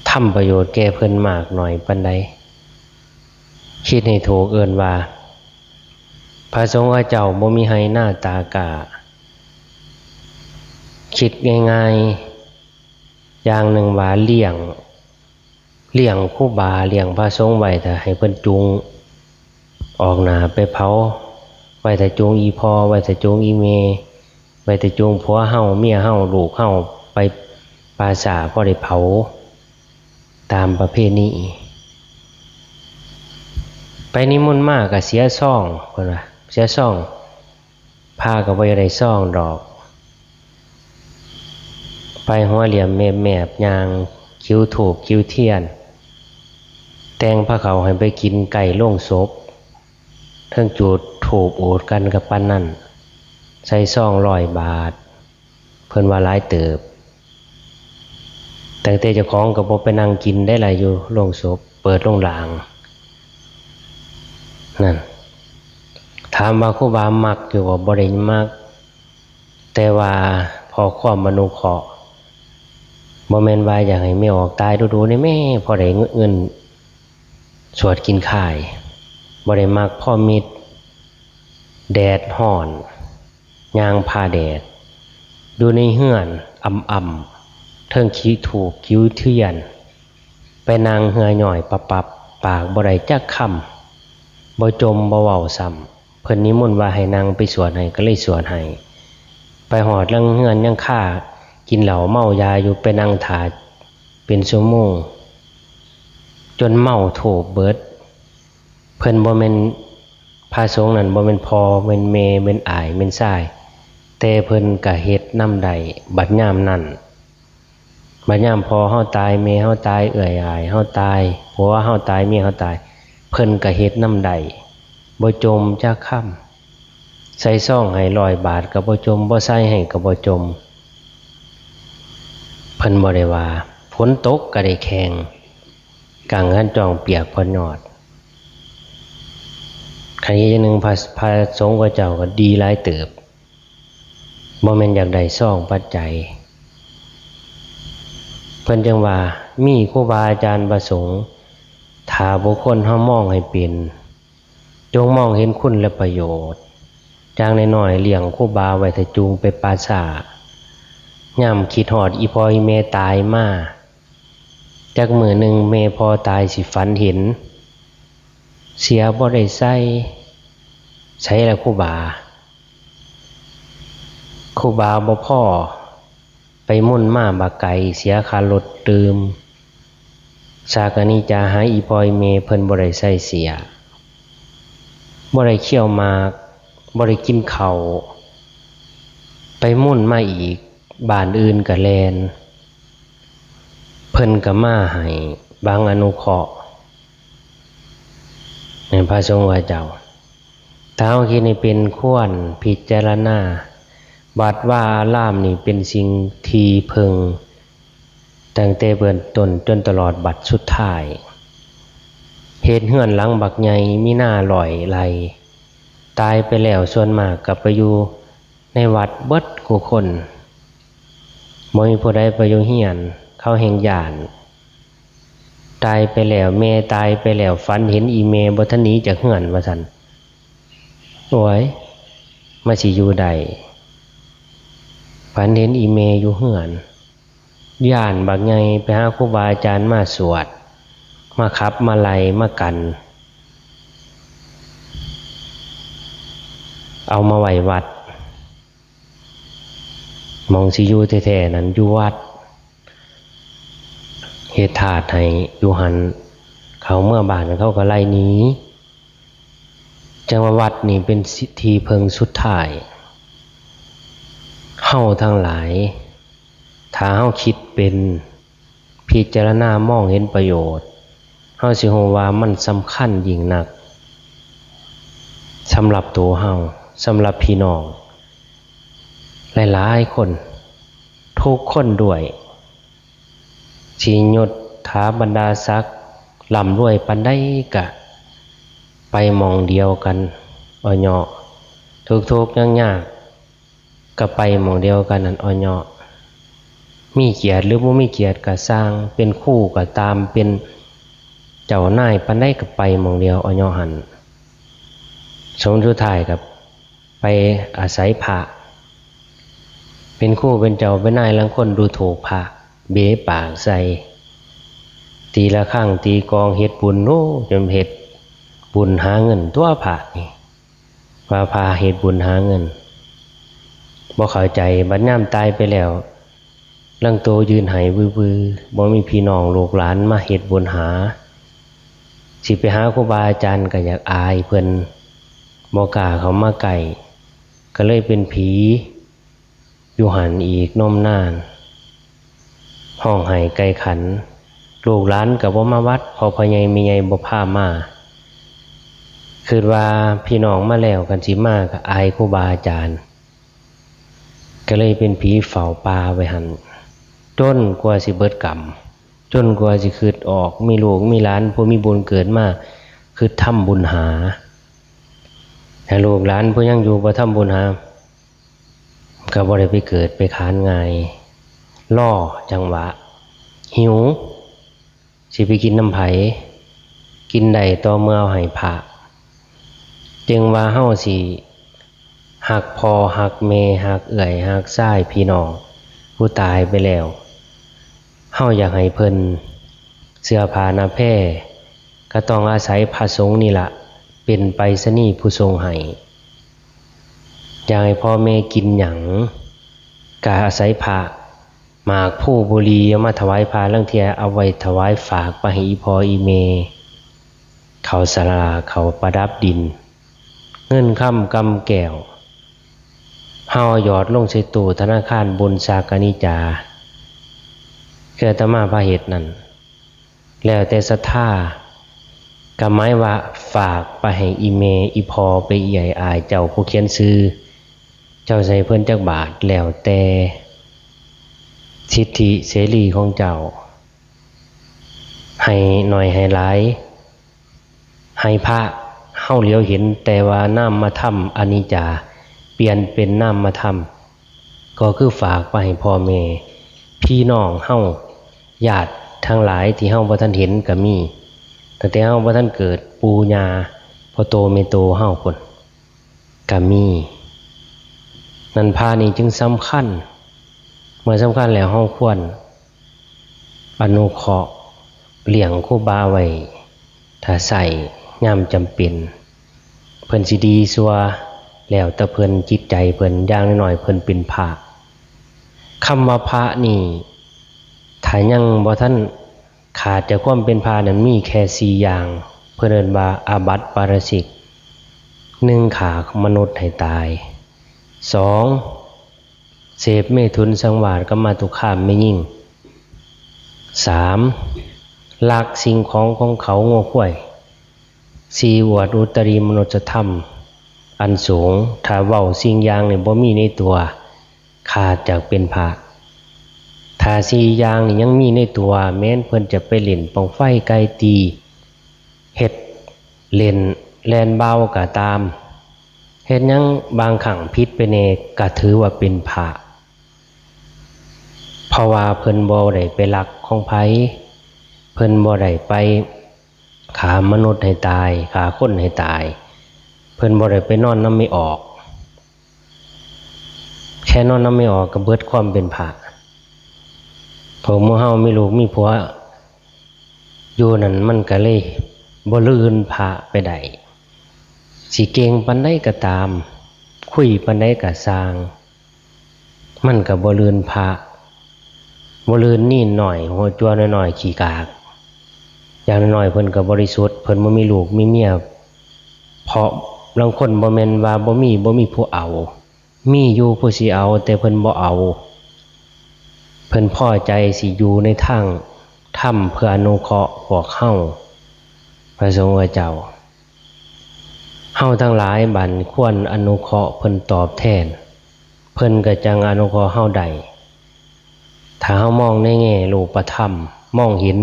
ทำประโยชน์แก่เพิ่นมากน้อยปานใด คิดให้ถูก เอิ้นว่า พระสงฆ์เขาเจ้าบ่มีไฮ่นาตากล้า คิดง่ายๆ อย่างหนึ่งว่าเลี้ยง เลี้ยงครูบา เลี้ยงพระสงฆ์ไว้ถ้าให้เพิ่นจูงออกหน้าไปเผา ไว้ถ้าจูงอีพ่อ ไว้ถ้าจูงอีแม่ ไว้ถ้าจูงผัวเฮา เมียเฮา ลูกเฮา ไปป่าช้าพอได้เผา ตามประเพณี ไปนิมนต์มาก็เสียซอง เพิ่นว่า เสียซอง พระก็บ่อยากได้ซองดอก ไปหัวเหลี่ยมแมบๆ ย่างคิวธูปคิวเทียน แต่งพาข้าวให้ไปกินใกล้โลงศพ เทิงจุดธูปโอดกันกับปานนั้น ใส่ซองร้อยบาท เพิ่นว่าหลายเติบ ตั้งแต่เจ้าของก็บ่ไปนั่งกินได้ล่ะ อยู่โลงศพ เปิดโลงหลาง นั่น ถามว่าครูบามักอยู่บ่ บ่ได้มัก แต่ว่าพอความอนุเคราะห์ บ่แม่นว่าอยากให้แม่ออกตายดูๆ นี่แม่ พอได้เงินสวดกินข้าย บ่ได้มัก พอมิด แดดฮ้อน ย่างผ่าแดด อยู่ในเฮือนอ่ำๆ เทิงคิวธูปคิวเทียน ไปนั่งเหื่อหย่อยปับๆ ปากบ่ได้จักคำ บ่จ่มบ่เว้าซ้ำ เพิ่นนิมนต์ว่าให้นั่งไปสวดให้ ก็เลยสวดให้ ไปฮอดหลังเฮือนยังคากินเหล้าเมายาอยู่ ไปนั่งท่าเป็นชั่วโมง จนเมาโทบเบิด เพิ่นบ่แม่น พระสงฆ์นั่นบ่แม่นพ่อ แม่นแม่ แม่นอ้าย แม่นชาย แต่เพิ่นก็เฮ็ดนำได้ บัดยามนั้น บัดยามพ่อเฮาตาย แม่เฮาตาย เอื้อยอ้ายเฮาตาย ผัวเฮาตาย เมียเฮาตาย เพิ่นก็เฮ็ดนำได้ บ่จ่มจักคำ ใส่ซองให้ร้อยบาทก็บ่จ่ม บ่ใส่ให้ก็บ่จ่ม เพิ่นบ่ได้ว่า ฝนตกก็ได้แข่ง กางคันจองเปียกพอดยอด คันนี้จั่งหนึ่ง พระ พระสงฆ์เขาเจ้าก็ดีหลายเติบ บ่แม่นอยากได้ซองปัจจัย เพิ่นจั่งว่า มีครูบาอาจารย์พระสงฆ์ ถ้าบุคคลเฮามองให้เป็น จงมองเห็นคุณและประโยชน์ อย่างน้อยๆ เลี้ยงครูบาไว้ถ้าจูงไปป่าช้า ยามคิดฮอดอีพ่ออีแม่ตายมา จักมื้อหนึ่งแม่พ่อตายสิฝันเห็น เสียบ่ได้ใส่ ใส่ละครูบา ครูบาบ่พอ ไปมุ่นมาบักไก เสียค่ารถตื่ม สากะนี้จะหาอีพ่ออีแม่เพิ่นบ่ได้ใส่เสีย บ่ได้เคี้ยวหมาก บ่ได้กินข้าว ไปมุ่นมาอีก บ้านอื่นก็แล่น เพิ่นก็มาให้ บางอนุเคราะห์ แม่นพระสงฆ์ว่าเจ้า ถ้าเฮาคิดให้เป็นควรพิจารณา วัดวาอารามนี่เป็นสิ่งที่เพิ่ง ตั้งแต่เบื้องต้นจนตลอดบัดสุดท้าย เฮ็ดเฮือนหลังบักใหญ่มีนาร้อยไร่ ตายไปแล้วส่วนมากก็ไปอยู่ในวัดเบิดคู่คน บ่มีผู้ใดไปอยู่เฮือน เขาแฮ่งย้าน ตายไปแล้ว แม่ตายไปแล้ว ฝันเห็นอีแม่บ่ทันหนีจากเฮือนว่าซั่น โอ้ย มาสิอยู่ได้ ฝันเห็นอีแม่อยู่เฮือน ย้านบักใหญ่ ไปหาครูบาอาจารย์มาสวด มาขับ มาไล่ มากัน เอามาไว้วัด หม่องสิอยู่แท้ๆ นั้นอยู่วัด เฮ็ดธาตุให้อยู่หั่น เขาเมือบ้านเขาก็ไล่หนี จั่งว่าวัดนี่เป็นที่เพิ่งสุดท้าย เฮาทั้งหลาย ถ้าเฮาคิดเป็น พิจารณามองเห็นประโยชน์ เฮาสิฮู้ว่ามันสำคัญยิ่งนัก สำหรับตัวเฮา สำหรับพี่น้อง หลายๆ คน ทุกคนด้วย สิยศถาบรรดาศักดิ์ ร่ำรวยปานใดกะไปหม่องเดียวกัน ออยอ ทุกข์ๆ ยากๆ กะไปหม่องเดียวกันนั่น ออยอ มีเกียรติหรือบ่มีเกียรติกะซ่าง เป็นครูกะตาม เป็นเจ้านายปานใดกะไปหม่องเดียว ออยอ หั่น สมสุดท้ายกะไปอาศัยพระ เป็นครูเป็นเจ้าเป็นนาย ลางคนดูถูกพระ เบะปากใส่ ตีระฆังตีกลองเฮ็ดบุญ โอ้ จนเฮ็ดบุญหาเงินตั๊วพระนี่ ว่าพระเฮ็ดบุญหาเงิน บ่เข้าใจ บัดยามตายไปแล้ว ลางโตยืนไห้วือๆ บ่มีพี่น้องลูกหลานมาเฮ็ดบุญหา สิไปหาครูบาอาจารย์กะอยากอายเพิ่น บ่กล้าเข้ามาใกล้ กะเลยเป็นผีอยู่หั่นอีกนมนาน ฮ้องไห้ไก่ขัน ลูกหลานกะบ่มาวัด พ่อ พ่อใหญ่แม่ใหญ่บ่พามา คิดว่าพี่น้องมาแล้ว คันสิมากะอายครูบาอาจารย์ กะเลยเป็นผีเฝ้าป่าไว้หั่น จนกว่าสิเบิดกรรม จนกว่าสิคิดออก มีลูกมีหลานผู้มีบุญเกิดมา คิดทำบุญหา ถ้าลูกหลานผู้ยังอยู่บ่ทำบุญหา กะบ่ได้ไปเกิดไปขานง่าย รอจังหวะ หิว สิไปกินนำไผ กินได้ต่อเมื่อเอาให้พระ จึงว่าเฮาสิฮักพ่อฮักแม่ฮักเอื้อยฮักชายพี่น้องผู้ตายไปแล้ว เฮาอยากให้เพิ่นเสื้อผ้าหน้าแพร กะต้องอาศัยพระสงฆ์นี่ละเป็นไปรษณีย์ผู้ส่งให้ อยากให้พ่อแม่กินหยัง กะอาศัยพระ หมากพลูบุหรี่เอามาถวายพระ ลางเทื่อเอาไว้ถวายฝากไปให้อีพ่ออีแม่ ข้าวสาลา ข้าวประดับดิน เงินคำกำแก้ว เฮาหยอดลงใส่ตู้ธนาคารบุญสากนิจา คืออาตมาพาเฮ็ดนั่น แล้วแต่ศรัทธา กะหมายว่าฝากไปให้อีแม่อีพ่อ ไปเอื้อยอ้ายเจ้าผู้เขียนชื่อ เจ้าสิให้เพิ่นจักบาท แล้วแต่สิทธิเสรีของเจ้า ให้น้อยให้หลาย ให้พระ เฮาเหลียวเห็นแต่ว่านามธรรมอนิจจา เปลี่ยนเป็นนามธรรม ก็คือฝากไปให้พ่อแม่ พี่น้องเฮา ญาติทั้งหลายที่เฮาบ่ทันเห็นกะมี ตั้งแต่เฮาบ่ทันเกิด ปู่ย่า พ่อโตแม่โตเฮาพุ้นกะมี นั้นพระนี่จึงสำคัญ เมื่อสำคัญแล้วเฮาควรอนุเคราะห์เลี้ยงครูบาไว้ ถ้าใช้ยามจำเป็น เพิ่นสิดีชั่ว แล้วแต่เพิ่น จิตใจเพิ่น อย่างน้อยๆ เพิ่นเป็นพระ คำว่าพระนี่ ถ้ายังบ่ทันขาดจากความเป็นพระนั้น มีแค่สี่อย่าง เพิ่นเอิ้นว่าอาบัติปาราชิก หนึ่ง ฆ่ามนุษย์ให้ตาย สอง เสพเมถุนสังวาสกับมาตุคามแม่หญิง สาม ลักสิ่งของของเขา งัวควาย สี่ อวดอุตริมนุสธรรมอันสูง ถ้าเว้าสิ่งอย่างนี้บ่มีในตัว ขาดจากเป็นพระ ถ้าสี่อย่างนี้ยังมีในตัว แม้นเพิ่นจะไปเล่นบั้งไฟไก่ตี เฮ็ดเล่นแล่นเบาก็ตาม เฮ็ดหยังบางครั้งผิดไปแน่ ก็ถือว่าเป็นพระ เพราะว่าเพิ่นบ่ได้ไปลักของไผ เพิ่นบ่ได้ไปฆ่ามนุษย์ให้ตาย ฆ่าคนให้ตาย เพิ่นบ่ได้ไปนอนนำแม่ออก แค่นอนนำแม่ออกก็เบิดความเป็นพระ พวกหมู่เฮามีลูกมีผัวอยู่นั่น มันก็เลยบ่ลื่นพระไปได้ สิเก่งปานใดก็ตาม คุยปานใดก็ซ่าง มันก็บ่ลื่นพระ บ่ลื่นนีนน้อย หัวจั่วน้อยๆ ขี้กาก อย่างน้อยๆ เพิ่นก็บริสุทธิ์ เพิ่นบ่มีลูกมีเมีย เพราะลางคนบ่แม่นว่าบ่มี บ่มีผู้เอา มีอยู่ผู้สิเอา แต่เพิ่นบ่เอา เพิ่นพอใจสิอยู่ในทางธรรม เพื่ออนุเคราะห์พวกเฮา พระสงฆ์เจ้า เฮาทั้งหลายบัดควรอนุเคราะห์เพิ่นตอบแทน เพิ่นก็จั่งอนุเคราะห์เฮาได้ ถ้าเฮามองในแง่รูปธรรม มองเห็น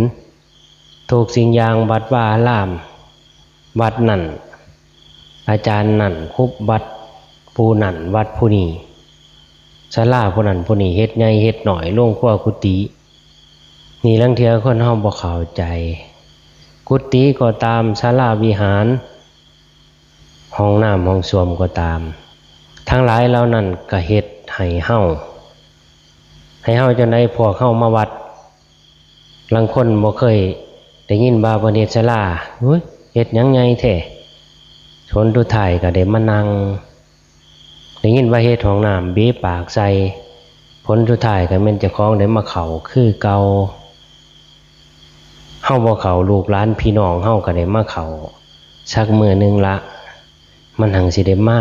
ทุกสิ่งอย่าง วัดวาอาราม วัดนั่น อาจารย์นั่น ครูวัดผู้นั่น วัดผู้นี้ ศาลาผู้นั่นผู้นี้ เฮ็ดใหญ่เฮ็ดน้อย โรงครัวกุฏิ นี่ลางเทื่อคนเฮาบ่เข้าใจ กุฏิก็ตาม ศาลาวิหาร ห้องน้ำห้องส้วมก็ตาม ทั้งหลายเหล่านั้นก็เฮ็ดให้เฮา ให้เฮาจั่งใด พวกเฮามาวัด ลางคนบ่เคยได้ยินว่าเพิ่นเฮ็ดศาลา "อุ๊ย เฮ็ดหยังใหญ่แท้" ผลสุดท้ายก็ได้มานั่ง ได้ยินว่าเฮ็ดห้องน้ำเบะปากใส่ ผลสุดท้ายก็แม่นเจ้าของได้มาเข้าคือเก่า เฮาบ่เข้า ลูกหลานพี่น้องเฮาก็ได้มาเข้า สักมื้อหนึ่งละ มันหังสิได้มา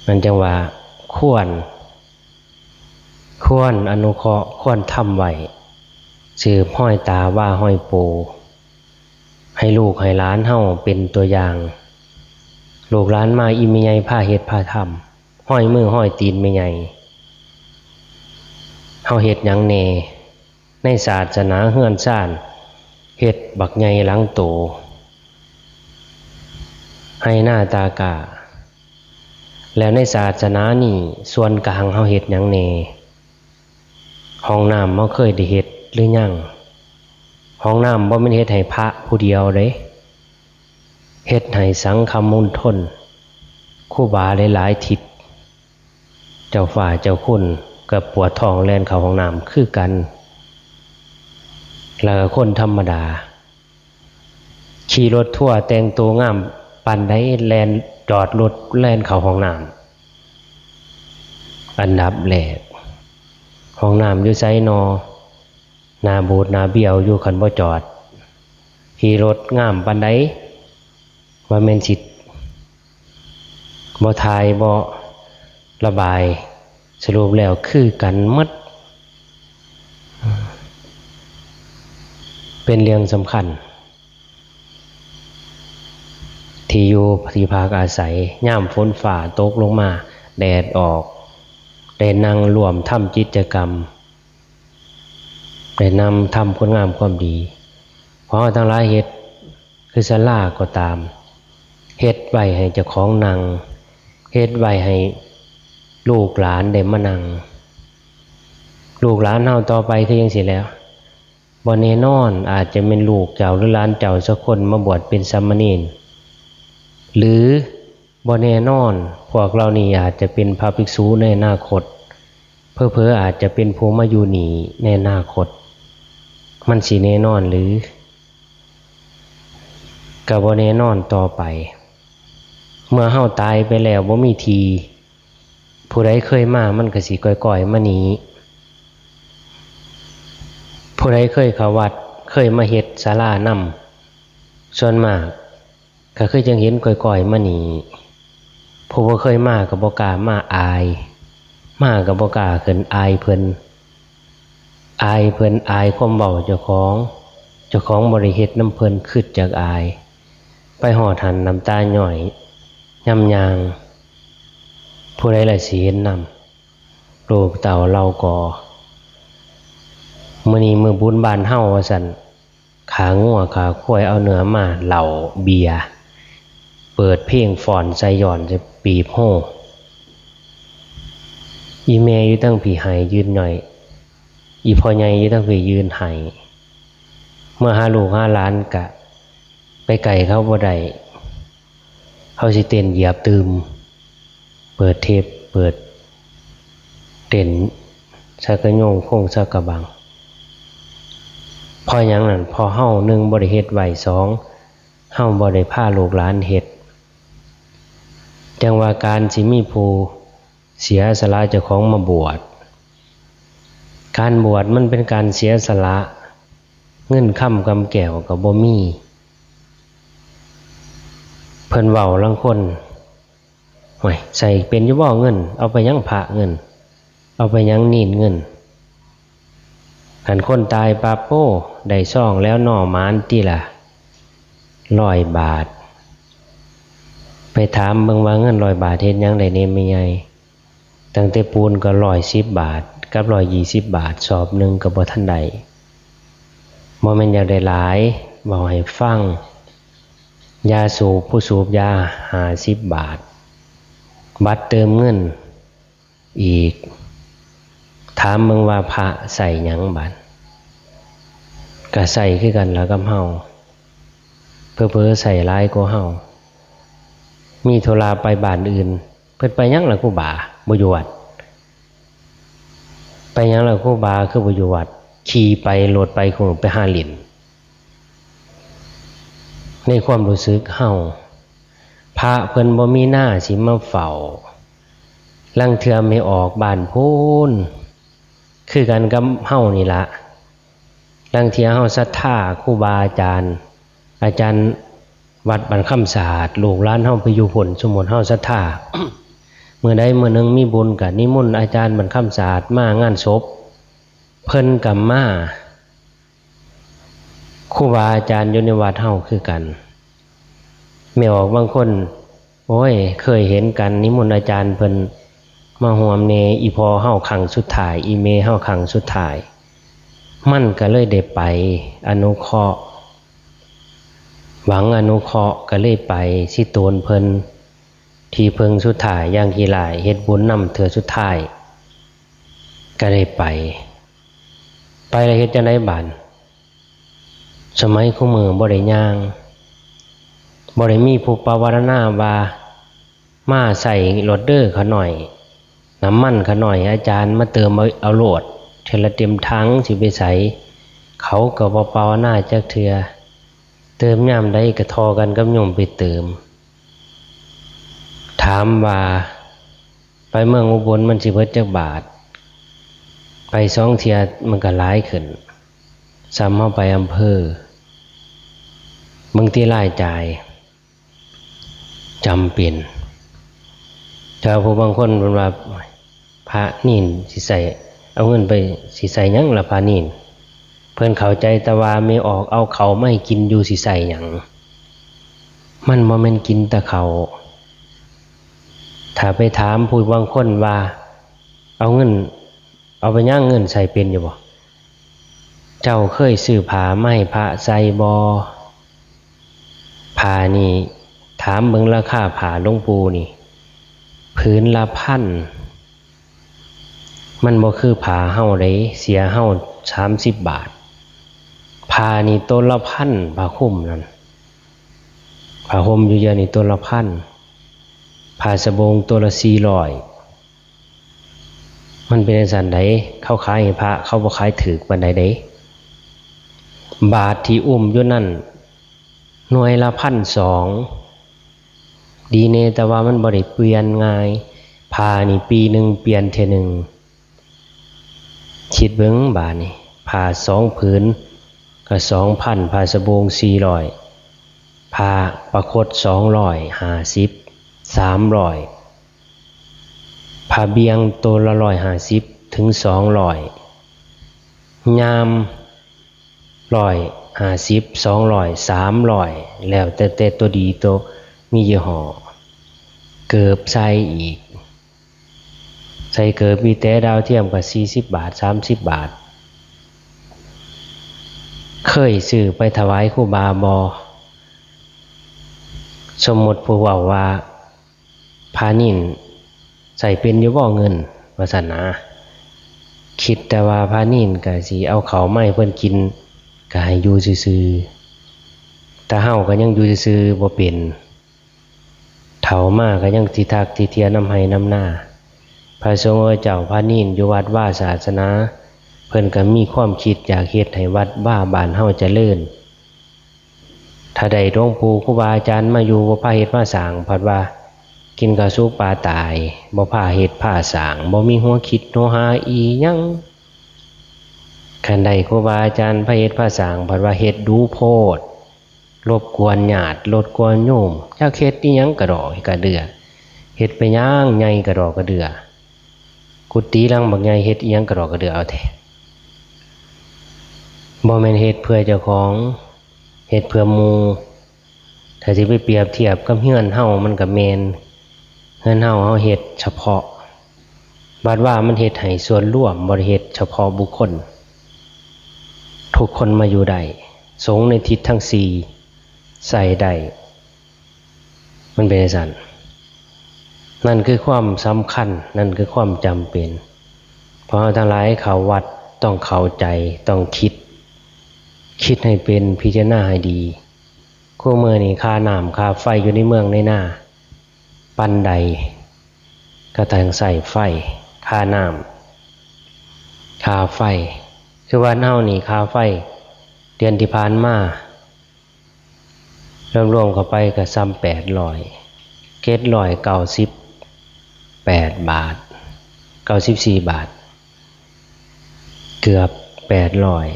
มันจั่งว่าควร ควรอนุเคราะห์ ควรทำไว้ สืบฮอยตาว่าฮอยปู่ ให้ลูกให้หลานเฮาเป็นตัวอย่าง ลูกหลานมา อีแม่ใหญ่พาเฮ็ดพาทำ ฮอยมือฮอยตีนแม่ใหญ่ เฮาเฮ็ดหยังแหน่ ในศาสนาเฮือนซาน เฮ็ดบักใหญ่หลังโต ไฮ่นาตากล้า แล้วในศาสนานี่ ส่วนกลางเฮาเฮ็ดหยังแหน่ ห้องน้ำเฮาเคยได้เฮ็ดหรือยัง ห้องน้ำบ่แม่นเฮ็ดให้พระผู้เดียวเด้ เฮ็ดให้สังฆมณฑล ครูบาหลายๆทิศ เจ้าฟ้าเจ้าคุณก็ปวดท้องแล่นเข้าห้องน้ำคือกัน แล้วก็คนธรรมดา ขี่รถทัวร์แต่งตัวงามปานใด แล่นจอดรถแล่นเข้าห้องน้ำ อันดับแรก ห้องน้ำอยู่ไสนอ หน้าบูดหน้าเบี้ยวอยู่ คันบ่จอด ขี่รถงามปานใด ว่าแม่นสิบ่ถ่ายบ่ระบาย สรุปแล้วคือกันหมด เป็นเรื่องสำคัญ ที่อยู่ที่พักอาศัย ยามฝนฟ้าตกลงมา แดดออก ได้นั่งร่วมทำกิจกรรม ได้นำทำคุณงามความดี ขอให้ทั้งหลายเฮ็ด คือศาลาก็ตาม เฮ็ดไว้ให้เจ้าของนั่ง เฮ็ดไว้ให้ลูกหลานได้มานั่ง ลูกหลานเฮาต่อไปคือจั่งซี้แหล้ว บ่แน่นอน อาจจะแม่นลูกเจ้าหรือหลานเจ้าสักคนมาบวชเป็นสามเณร หรือบ่แน่นอน พวกเรานี่อาจจะเป็นพระภิกษุในอนาคต เผลอๆอาจจะเป็นผู้มาอยู่นี่ในอนาคต มันสิแน่นอนหรือ ก็บ่แน่นอนต่อไป เมื่อเฮาตายไปแล้วบ่มีที่ ผู้ใดเคยมามันก็สิก่อยๆมานี้ ผู้ใดเคยเข้าวัด เคยมาเฮ็ดศาลานำ ส่วนมากก็คือจั่งเห็นก่อยๆมานี้ ผู้บ่เคยมาก็บ่กล้ามา อาย มาก็บ่กล้าขึ้น อายเพิ่น อายเพิ่น อายความเว้าเจ้าของ เจ้าของบ่ได้เฮ็ดนำเพิ่น คิดจักอาย ไปฮอดหั้นน้ำตาย้อย ยามย่าง ผู้ใดล่ะสิเห็นนำ ลูกเต้าเหล่าก่อ มื้อนี้มื้อบุญบ้านเฮาว่าซั่น ฆ่างัวฆ่าควาย เอาเนื้อมา เหล้าเบียร์ เปิดเพลงฟ้อนใส่ ย้อนใส่ปีบโฮ อีแม่อยู่ทางพี้ไห้ยืนย่อย อีพ่อใหญ่อยู่ทางพี้ยืนไห้ เมื่อหาลูกหาหลานกะไปใกล้เขาบ่ได้ เขาสิเต้นเหยียบตื่ม เปิดเทป เปิดเต้นสักกะโยงโคงสักกะบัง เพราะหยังนั่น เพราะเฮา หนึ่ง บ่ได้เฮ็ดไว้ สอง เฮาบ่ได้พาลูกหลานเฮ็ด จั่งว่าการสิมีผู้เสียสละเจ้าของมาบวช การบวชมันเป็นการเสียสละ เงินคำกำแก้วก็บ่มี เพิ่นเว้าลางคน "โอ้ย ใส่เป็นอยู่บ่เงิน เอาไปหยังพระเงิน เอาไปหยังเณรเงิน" คันคนตายปั๊บ โอ้ ได้ซองแล้วน้อ หมานติล่ะ ร้อยบาท ไปถามเบิ่งว่าเงินร้อยบาทเฮ็ดหยังได้แหน่แม่ใหญ่ ตั้งแต่ปูนก็ร้อยสิบบาท กับร้อยยี่สิบบาท สอบหนึ่งก็บ่ทันได้ บ่แม่นอยากได้หลาย เว้าให้ฟัง ยาสูบ ผู้สูบยา ห้าสิบบาท บัตรเติมเงิน อีก ถามเบิ่งว่าพระใช้หยังบาด ก็ใช้คือกันล่ะกับเฮา เผลอๆใช้หลายกว่าเฮา มีธุระไปบ้านอื่น เพิ่นไปหยังล่ะครูบา บ่อยู่วัด ไปหยังล่ะครูบา คือบ่อยู่วัด ขี่ไปรถไป คงไปหาเล่น ในความรู้สึกเฮา พระเพิ่นบ่มีนาสิมาเฝ้า ลางเทื่อแม่ออกบ้านพู้น คือกันกับเฮานี่ละ ลางเทื่อเฮาศรัทธาครูบาอาจารย์ อาจารย์วัดบ้านคำสะอาด ลูกหลานเฮาไปอยู่พู้น สมมุติเฮาศรัทธา มื้อใดมื้อหนึ่งมีบุญก็นิมนต์อาจารย์บ้านคำสะอาดมางานศพ เพิ่นก็มา ครูบาอาจารย์อยู่ในวัดเฮาคือกัน แม่ออกบางคน โอ้ย เคยเห็นกัน นิมนต์อาจารย์เพิ่นมาร่วมแหน่ อีพ่อเฮาครั้งสุดท้าย อีแม่เฮาครั้งสุดท้าย มันก็เลยได้ไป อนุเคราะห์ หวังอนุเคราะห์ ก็เลยไป สิโตนเพิ่น ที่เพิ่งสุดท้าย อย่างขี้ร้าย เฮ็ดบุญนำเทื่อสุดท้าย ก็ได้ไป ไปแล้วเฮ็ดจั่งใดบาด สมัยคุมื้อบ่ได้ย่าง บ่ได้มีผู้ปวารณาว่า มาใช้รถเด้อข้าน้อย น้ำมันข้าน้อย อาจารย์มาเติมเอา เอาโลด เทื่อละเต็มถัง สิไปไส เขาก็บ่ปวารณาจักเทื่อ เติมยามใดก็ถ่อกันกับโยมไปเติม ถามว่าไปเมืองอุบลมันสิเบิดจักบาท ไปสองเทื่อมันก็หลายขึ้น ส่ำเฮาไปอำเภอ เบิ่งติรายจ่าย จำเป็น แต่ว่าผู้บางคนเพิ่นว่า พระเณรสิใช้ เอาเงินไปสิใช้หยังล่ะพระเณร เพิ่นเข้าใจแต่ว่าแม่ออกเอาข้าวมาให้กินอยู่ สิใช้หยัง มันบ่แม่นกินแต่ข้าว ถ้าไปถามผู้บางคนว่า เอาเงิน เอาไปหยัง เงินใช้เป็นอยู่บ่ เจ้าเคยซื้อผ้ามาให้พระใส่บ่ ผ้านี่ ถามเบิ่งราคาผ้าหลวงปู่นี่ ผืนละพัน มันบ่คือผ้าเฮาเด้ เสียเฮาสามสิบบาท ผ้านี่โตละพัน ผ้าคลุมนั่น ผ้าห่มอยู่เดี๋ยวนี้โตละพัน ผ้าสบงโตละสี่ร้อย มันเป็นจั่งซั้นใด เขาขายให้พระ เขาบ่ขายถูกปานใดเด้ บาทที่อุ้มอยู่นั่น หน่วยละพันสอง ดีแน่แต่ว่ามันบ่ได้เปลี่ยนง่าย ผ้านี่ปีหนึ่งเปลี่ยนเทื่อหนึ่ง คิดเบิ่งบาดนี่ ผ้าสองผืนก็สองพัน ผ้าสบงสี่ร้อย ผ้าประคตสองร้อยห้าสิบ สามร้อย ผ้าเบี่ยงตัวละร้อยห้าสิบถึงสองร้อย ยามร้อยห้าสิบ สองร้อย สามร้อย แล้วแต่ แต่ตัวดีตัวมียี่ห้อ เกิบใส่อีก ใส่เกิบมีแต่ดาวเทียมก็สี่สิบบาท สามสิบบาท เคยซื้อไปถวายครูบาบ่ สมมุติผู้เว้าว่า พระเณรใช้เป็นอยู่บ่เงิน ว่าซั้นนะ คิดแต่ว่าพระเณรก็สิเอาข้าวมาให้เพิ่นกิน ก็ให้อยู่ซื่อๆ แต่เฮาก็ยังอยู่ซื่อๆ บ่เป็น เฒ่ามาก็ยังสิทักสิเที่ยนำไฮ่นำนา พระสงฆ์เจ้าพระเณรอยู่วัดวาศาสนา เพิ่นก็มีความคิดอยากเฮ็ดให้วัดวาบ้านเฮาเจริญ ถ้าได้หลวงปู่ครูบาอาจารย์มาอยู่ บ่พาเฮ็ดมาสร้าง พัดว่ากินข้าวสุกปลาตาย บ่พาเฮ็ดพาสร้าง บ่มีหัวคิดหัวหาอีหยัง คันได้ครูบาอาจารย์พาเฮ็ดพาสร้าง พัดว่าเฮ็ดดูโพด รบกวนญาติ รบกวนโยม จักเฮ็ดอีหยังกะดอกกะเดื่อ เฮ็ดไปหยังใหญ่กะดอกกะเดื่อ กุฏิหลังบักใหญ่ เฮ็ดอีหยังกะดอกกะเดื่อเอาแท้ บ่แม่นเฮ็ดเพื่อเจ้าของ เฮ็ดเพื่อหมู่ ถ้าสิไปเปรียบเทียบกับเฮือนเฮามันก็แม่น เฮือนเฮา เฮาเฮ็ดเฉพาะ วัดวามันเฮ็ดให้ส่วนรวม บ่ได้เฮ็ดเฉพาะบุคคล ทุกคนมาอยู่ได้ สงฆ์ในทิศทั้งสี่ใส่ได้ มันเป็นจั่งซั้น นั่นคือความสำคัญ นั่นคือความจำเป็น เพราะเราทั้งหลายเข้าวัดต้องเข้าใจ ต้องคิด คิดให้เป็น พิจารณาให้ดี คู่มื้อนี้ค่าน้ำค่าไฟอยู่ในเมืองในนา ปานใด ก็ต้องใช้ไฟ ค่าน้ำ ค่าไฟ คือวัดเฮานี่ค่าไฟ เดือนที่ผ่านมา รวมๆเข้าไปก็ส่ำแปดร้อย เจ็ดร้อยเก้าสิบแปดบาท เก้าสิบสี่บาท เกือบแปดร้อย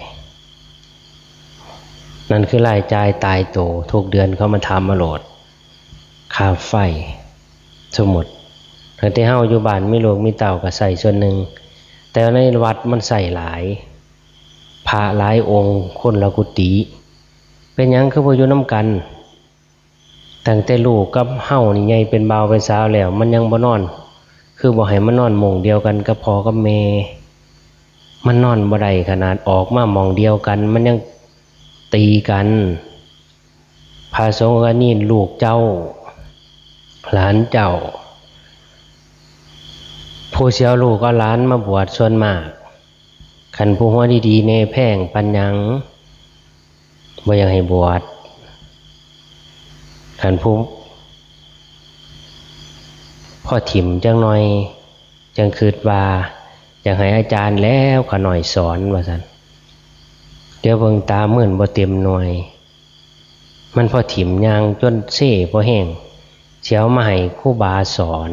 นั่นคือรายจ่ายตายตัว ทุกเดือนเขามาถามมาโลด ค่าไฟ สมมุติ ตั้งแต่เฮาอยู่บ้านมีลูกมีเต้าก็ใช้ส่วนหนึ่ง แต่ในวัดมันใช้หลาย พระหลายองค์ คนละกุฏิ เป็นหยังคือบ่อยู่นำกัน ตั้งแต่ลูกกับเฮานี่ใหญ่เป็นบ่าวเป็นสาวแล้ว มันยังบ่นอน คือบ่ให้มันนอนหม่องเดียวกันกับพ่อกับแม่ มันนอนบ่ได้ ขนาดออกมาหม่องเดียวกัน มันยังตีกัน พระสงฆ์ก็นี่ลูกเจ้า หลานเจ้า ผู้สิเอาลูกเอาหลานมาบวชส่วนมาก คันผู้หัวดีๆแน่แพงปานหยัง บ่อยากให้บวช คันผู้พอถิ่มจังหน่อย จังคิดว่า อยากให้อาจารย์แล้วข้าน้อยสอน ว่าซั่น เดี๋ยวเบิ่งตามื่นบ่เต็มหน่วย มันพอถิ่มย่างจนเซ่พอแห้ง สิเอามาให้ครูบาสอน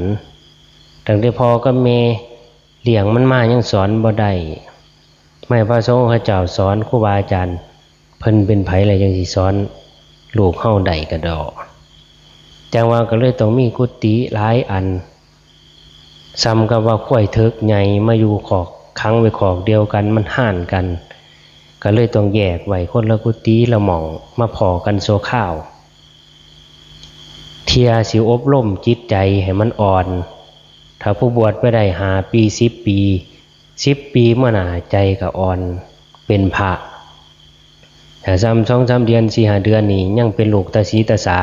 ตั้งแต่พ่อกับแม่เลี้ยงมันมายังสอนบ่ได้ ไม่พระสงฆ์เขาเจ้าสอน ครูบาอาจารย์ เพิ่นเป็นไผล่ะจังสิสอนลูกเฮาได้กะดอ จังว่าก็เลยต้องมีกุฏิหลายอัน ส่ำกับว่าควายเถิกใหญ่มาอยู่คอก ขังไว้คอกเดียวกัน มันฮ้านกัน ก็เลยต้องแยกไว้คนละกุฏิละหม่อง มาพ้อกันชั่วคราว เทื่อสิอบรมจิตใจให้มันอ่อน ถ้าผู้บวชไปได้ห้าปี สิบปี สิบปีเมื่อหน้าใจก็อ่อนเป็นพระ ถ้าส่ำสองสามเดือน สี่ห้าเดือนนี่ยังเป็นลูกตาสีตาสา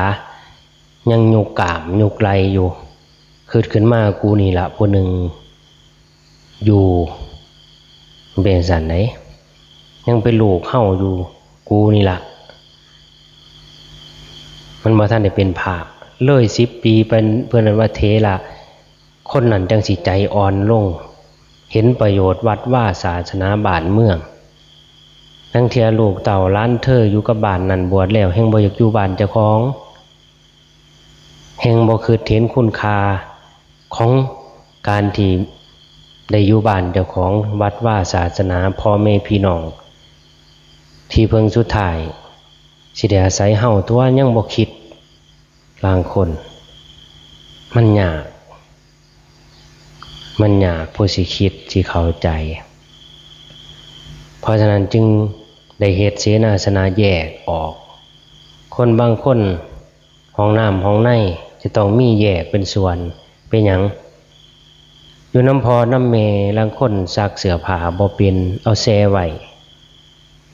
ยังยุกกามยุกไหล่อยู่ คิดขึ้นมา กูนี่ละผู้หนึ่งอยู่ เป็นจั่งซั้นได๋ ยังเป็นลูกเฮาอยู่ กูนี่ละ มันบ่ทันได้เป็นพระ เลยสิบปีเป็น เพิ่นว่าเถระ คนนั้นจังสิใจอ่อนลง เห็นประโยชน์วัดวาศาสนาบ้านเมือง ลางเทื่อลูกเต้าหลานเธออยู่กับบ้านนั่น บวชแล้วแฮ่งบ่อยากอยู่บ้านเจ้าของ แฮ่งบ่คิดเห็นคุณค่าของการที่ได้อยู่บ้านเจ้าของ วัดวาศาสนา พ่อแม่พี่น้องที่เพิ่งสุดท้าย สิได้อาศัยเฮาตั๊ว ยังบ่คิด ลางคน มันยาก มันยากผู้สิคิดสิเข้าใจ เพราะฉะนั้นจึงได้เฮ็ดเสนาสนะแยกออก คนบางคนห้องน้ำห้องในจะต้องมีแยกเป็นส่วน เป็นหยัง อยู่นำพ่อนำแม่ ลางคนซักเสื้อผ้าบ่เป็น เอาแช่ไว้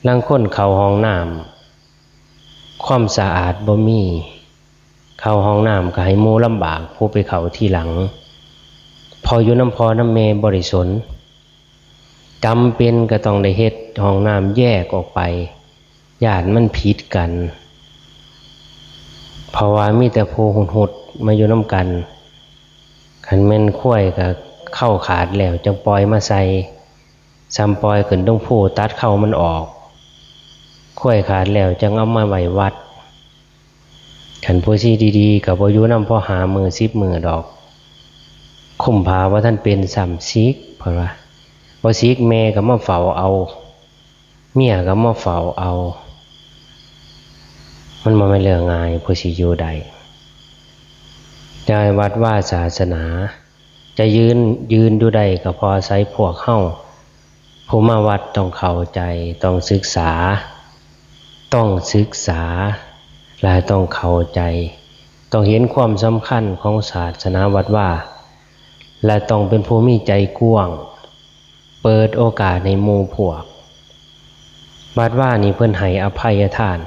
ลางคนเข้าห้องน้ำ ความสะอาดบ่มี เข้าห้องน้ำก็ให้หมู่ลำบาก ผู้ไปเข้าทีหลัง พออยู่นำพ่อนำแม่บ่ได้สน จำเป็นก็ต้องได้เฮ็ดห้องน้ำแยกออกไป ย้านมันผิดกัน เพราะว่ามีแต่ผู้หุดๆมาอยู่นำกัน คันแม่นควายก็เข่าขาดแล้วจั่งปล่อยมาใส่ ส่ำปล่อยขึ้นเทิงภูตัดเข่ามันออก ควายขาดแล้วจั่งเอามาไว้วัด คันผู้ซี้ดีๆก็บ่อยู่นำพอห้ามื้อสิบมื้อดอก คุมผ้าบ่ทันเป็นซ้ำ สิก เพิ่นว่า บ่สิกแม่ก็มาเฝ้าเอา เมียก็มาเฝ้าเอา มันบ่แม่นเรื่องง่ายผู้สิอยู่ได้ จั่งวัดวาศาสนา จะยืน ยืนอยู่ได้ก็เพราะอาศัยพวกเฮา ผู้มาวัดต้องเข้าใจ ต้องศึกษา ต้องศึกษา และต้องเข้าใจ ต้องเห็นความสำคัญของศาสนาวัดวา และต้องเป็นผู้มีใจกว้าง เปิดโอกาสให้หมู่พวก วัดวานี่เพิ่นให้อภัยทาน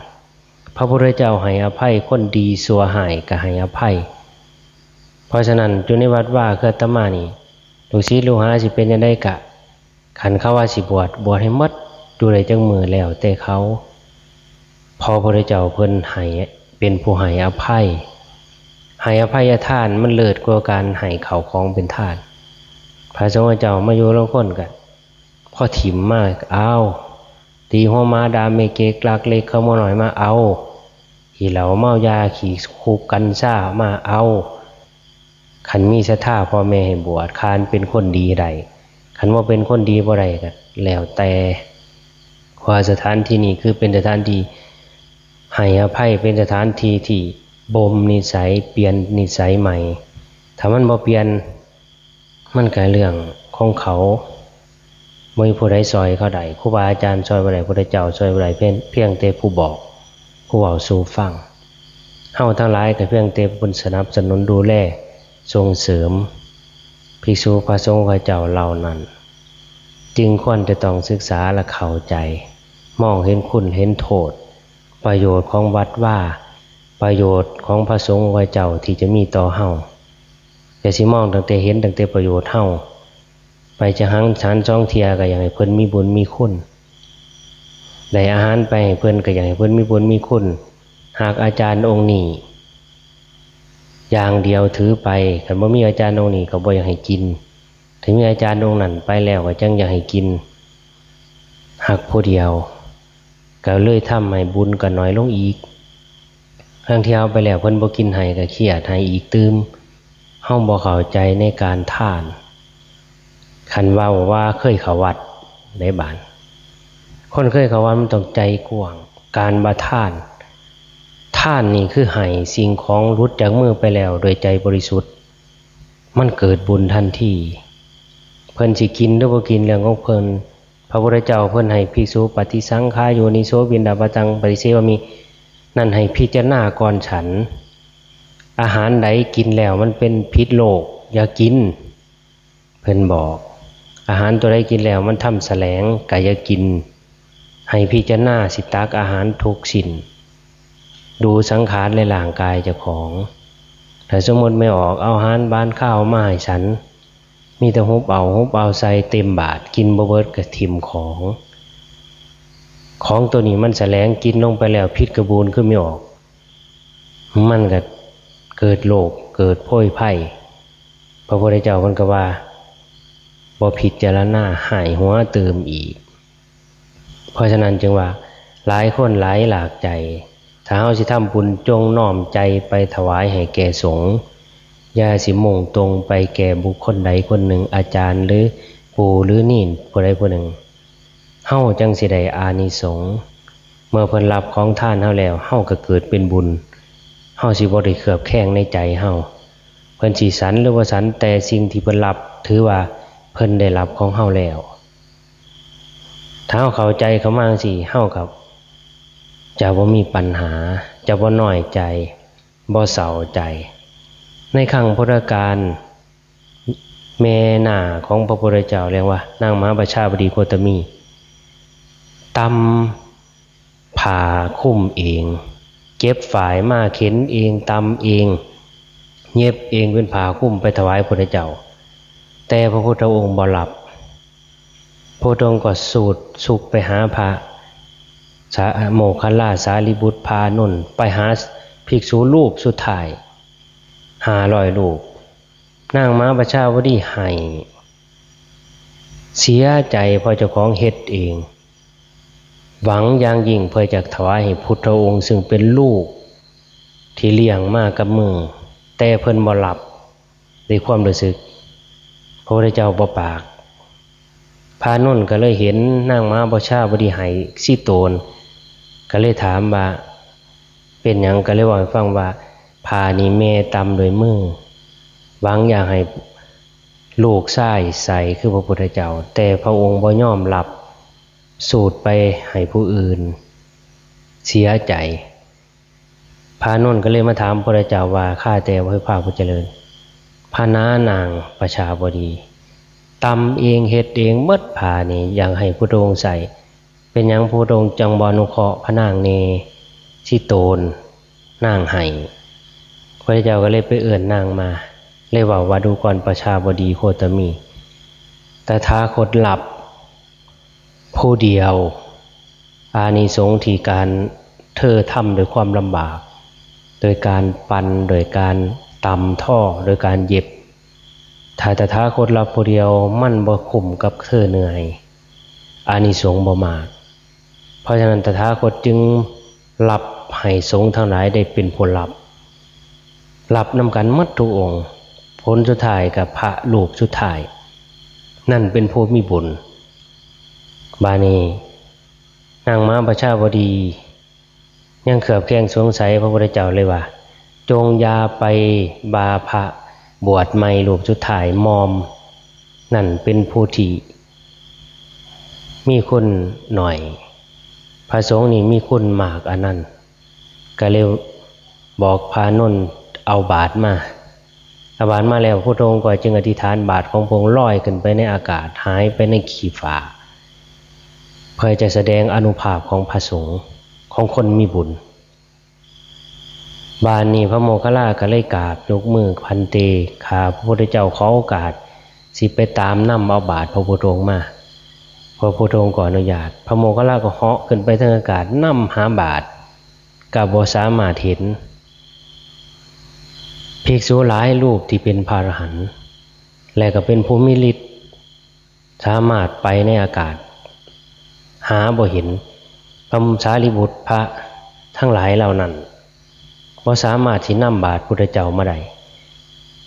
พระพุทธเจ้าให้อภัยคนดี ชั่วร้ายก็ให้อภัย เพราะฉะนั้นอยู่ในวัดวาคืออาตมานี่ ลูกศิษย์ลูกหาสิเป็นจั่งใดกะ คันเขาว่าสิบวช บวชให้หมด อยู่ได้จักมื้อแล้วแต่เขา พระพุทธเจ้าเพิ่นให้ เป็นผู้ให้อภัย ให้อภัยทานมันเลิศกว่าการให้ข้าวของเป็นทาน พระสงฆ์เจ้ามาอยู่ลางคนกะ พอถิ่มมา เอา ตีหัวหมาด่าแม่เก๊ก ลักเล็กขโมยน้อยมา เอา ขี้เหล้าเมายา ขี้คุกกัญชามา เอา คันมีศรัทธาพ่อแม่ให้บวช คันเป็นคนดีได้ คันบ่เป็นคนดีบ่ได้ก็แล้วแต่ ว่าสถานที่นี้คือเป็นสถานที่ให้อภัย เป็นสถานที่ที่บ่มนิสัย เปลี่ยนนิสัยใหม่ ถ้ามันบ่เปลี่ยน มันก็เรื่องของเขา บ่มีผู้ใดซ่อยเขาได้ ครูบาอาจารย์ซ่อยบ่ได้ พุทธเจ้าซ่อยบ่ได้ เพียง เพียงแต่ผู้บอก ผู้เว้าสู่ฟัง เฮาทั้งหลายก็เพียงแต่ผู้สนับสนุนดูแลส่งเสริม ภิกษุพระสงฆ์ข้าเจ้าเหล่านั้น จึงควรจะต้องศึกษาและเข้าใจ มองเห็นคุณเห็นโทษ ประโยชน์ของวัดวา ประโยชน์ของพระสงฆ์ข้าเจ้าที่จะมีต่อเฮา อย่าสิมองตั้งแต่เห็นตั้งแต่ประโยชน์เฮา ไปจักหันฉันสองเทื่อก็อยากให้เพิ่นมีบุญมีคุณ ได้อาหารไปให้เพิ่นก็อยากให้เพิ่นมีบุญมีคุณ หากอาจารย์องค์นี้อย่างเดียวถือไป คันบ่มีอาจารย์องค์นี้ก็บ่อยากให้กิน ถ้ามีอาจารย์องค์นั้นไปแล้วก็จั่งอยากให้กิน หากผู้เดียว ก็เลยทำให้บุญก็น้อยลงอีก ลางเทื่อเอาไปแล้วเพิ่นบ่กินให้ก็เครียดให้อีกตื่ม เฮาบ่เข้าใจในการทาน คันเว้าว่าเคยเข้าวัดได้บาด คนเคยเข้าวัดมันต้องใจกว้าง การว่าทาน ทานนี่คือให้สิ่งของหลุดจากมือไปแล้วโดยใจบริสุทธิ์ มันเกิดบุญทันที เพิ่นสิกินหรือบ่กินเรื่องของเพิ่น พระพุทธเจ้าเพิ่นให้ภิกษุ ปฏิสังขายโยนิโสปิณฑปาตังปฏิเสวามิ นั่นให้พิจารณาก่อนฉัน อาหารใดกินแล้วมันเป็นผิดโลก อย่ากิน เพิ่นบอก อาหารตัวใดกินแล้วมันทำแสลง ก็อย่ากิน ให้พิจารณาสิตักอาหารทุกชิ้น ดูสังขารในร่างกายเจ้าของ ถ้าสมมติแม่ออกเอาอาหารหวานคาวมาให้ฉัน มีแต่หุบเอา หุบเอาใส่เต็มบาตร กินบ่เบิดก็ถิ่มของ ของตัวนี้มันแสลง กินลงไปแล้วผิดกระบูนคือแม่ออก มันก็เกิดโรค เกิดโพยภัย พระพุทธเจ้าเพิ่นก็ว่า บ่พิจารณาหายหัวตื่มอีก เพราะฉะนั้นจึงว่า หลายคนหลายหลากใจ ถ้าเฮาสิทำบุญจงน้อมใจไปถวายให้แก่สงฆ์ อย่าสิมุ่งตรงไปแก่บุคคลใดคนหนึ่ง อาจารย์หรือปู่หรือเณรผู้ใดผู้หนึ่ง เฮาจั่งสิได้อานิสงส์ เมื่อเพิ่นรับของทานเฮาแล้ว เฮาก็เกิดเป็นบุญ เฮาสิบ่ได้เคลือบแคลงในใจเฮา เพิ่นสิสันหรือบ่สัน แต่สิ่งที่เพิ่นรับ ถือว่าเพิ่นได้รับของเฮาแล้ว ถ้าเฮาเข้าใจเข้ามาจั่งซี้ เฮาก็จะบ่มีปัญหา จะบ่น้อยใจ บ่เศร้าใจ ในครั้งพุทธกาล แม่หน้าของพระพุทธเจ้าเรียกว่านางมหาประชาบดีโคตมี ตำผ้าคลุมเอง เก็บฝ้ายมาเข็นเอง ตำเอง เย็บเองเป็นผ้าคลุมไปถวายพระพุทธเจ้า แต่พระพุทธองค์บ่รับ พระพุทธองค์ก็สูดสุกไปหาพระสา โมคคัลลา สารีบุตร พระอานนท์ ไปหาภิกษุรูปสุดท้าย ห้าร้อยรูป นางมหาประชาวดีไห้ เสียใจเพราะเจ้าของเฮ็ดเอง หวังอย่างยิ่งเพื่อจะถวายให้พุทธองค์ซึ่งเป็นลูกที่เลี้ยงมากับมือ แต่เพิ่นบ่รับด้วยความรู้สึก พระพุทธเจ้าบ่ปาก พระอานนท์ก็เลยเห็นนางมหาประชาวดีไห้สิโตน ก็เลยถามว่าเป็นหยัง ก็เลยเว้าให้ฟังว่า ผ้านี่แม่ตำด้วยมือ หวังอยากให้ลูกชายใส่คือพระพุทธเจ้า แต่พระองค์บ่ยอมรับ สูดไปให้ผู้อื่น เสียใจ พระอานนท์ก็เลยมาถามพระพุทธเจ้าว่า ข้าแต่พระผู้เจริญ พระนานางประชาบดี ตำเองเฮ็ดเองหมดผ้านี่ อยากให้พุทธองค์ใส่ เป็นหยังพุทธองค์จั่งบ่อนุเคราะห์พระนางแน่ สิโตนนางให้ พระเจ้าก็เลยไปเอิ้นนางมา เลยเว้าว่า ดูก่อนประชาบดีโคตมี ตถาคตรับผู้เดียว อานิสงส์ที่การเธอทำด้วยความลำบาก โดยการปั่น โดยการตำท่อ โดยการเย็บ ถ้าตถาคตรับผู้เดียว มันบ่คุ้มกับเธอเหนื่อย อานิสงส์บ่มาก เพราะฉะนั้นตถาคตจึงรับให้สงฆ์ทั้งหลายได้เป็นผู้รับ รับนำกันหมดทุกองค์ ผลสุดท้ายกับพระรูปสุดท้าย นั่นเป็นผู้มีบุญ บาดนี้นางมหาประชาบดี ยังเคลือบแคลงสงสัย พระพุทธเจ้าเลยว่า จงอย่าไปว่าพระบวชใหม่รูปสุดท้ายมอม นั่นเป็นผู้ที่มีคุณหน่อย พระสงฆ์นี่มีคุณมากอันนั้น ก็เลยบอกพระอานนท์เอาบาตรมา เอาบาตรมาแล้ว พระพุทธองค์ก็จึงอธิษฐาน บาตรของพระองค์ลอยขึ้นไปในอากาศ หายไปในขี้ฟ้า เพื่อจะแสดงอานุภาพของพระสงฆ์ ของคนมีบุญ บาดนี้พระโมคคัลลาก็เลยกราบยกมือ พันเต ข้าพระพุทธเจ้าขอโอกาส สิไปตามนำเอาบาตรพระพุทธองค์มา พระพุทธองค์ก็อนุญาต พระโมคคัลลาก็เหาะขึ้นไปเทิงอากาศนำหาบาตร ก็บ่สามารถเห็น ภิกษุหลายรูปที่เป็นพระอรหันต์ และก็เป็นผู้มีฤทธิ์ สามารถไปในอากาศ หาบ่เห็น พระสารีบุตร พระทั้งหลายเหล่านั้น บ่สามารถสินำบาตรพุทธเจ้ามาได้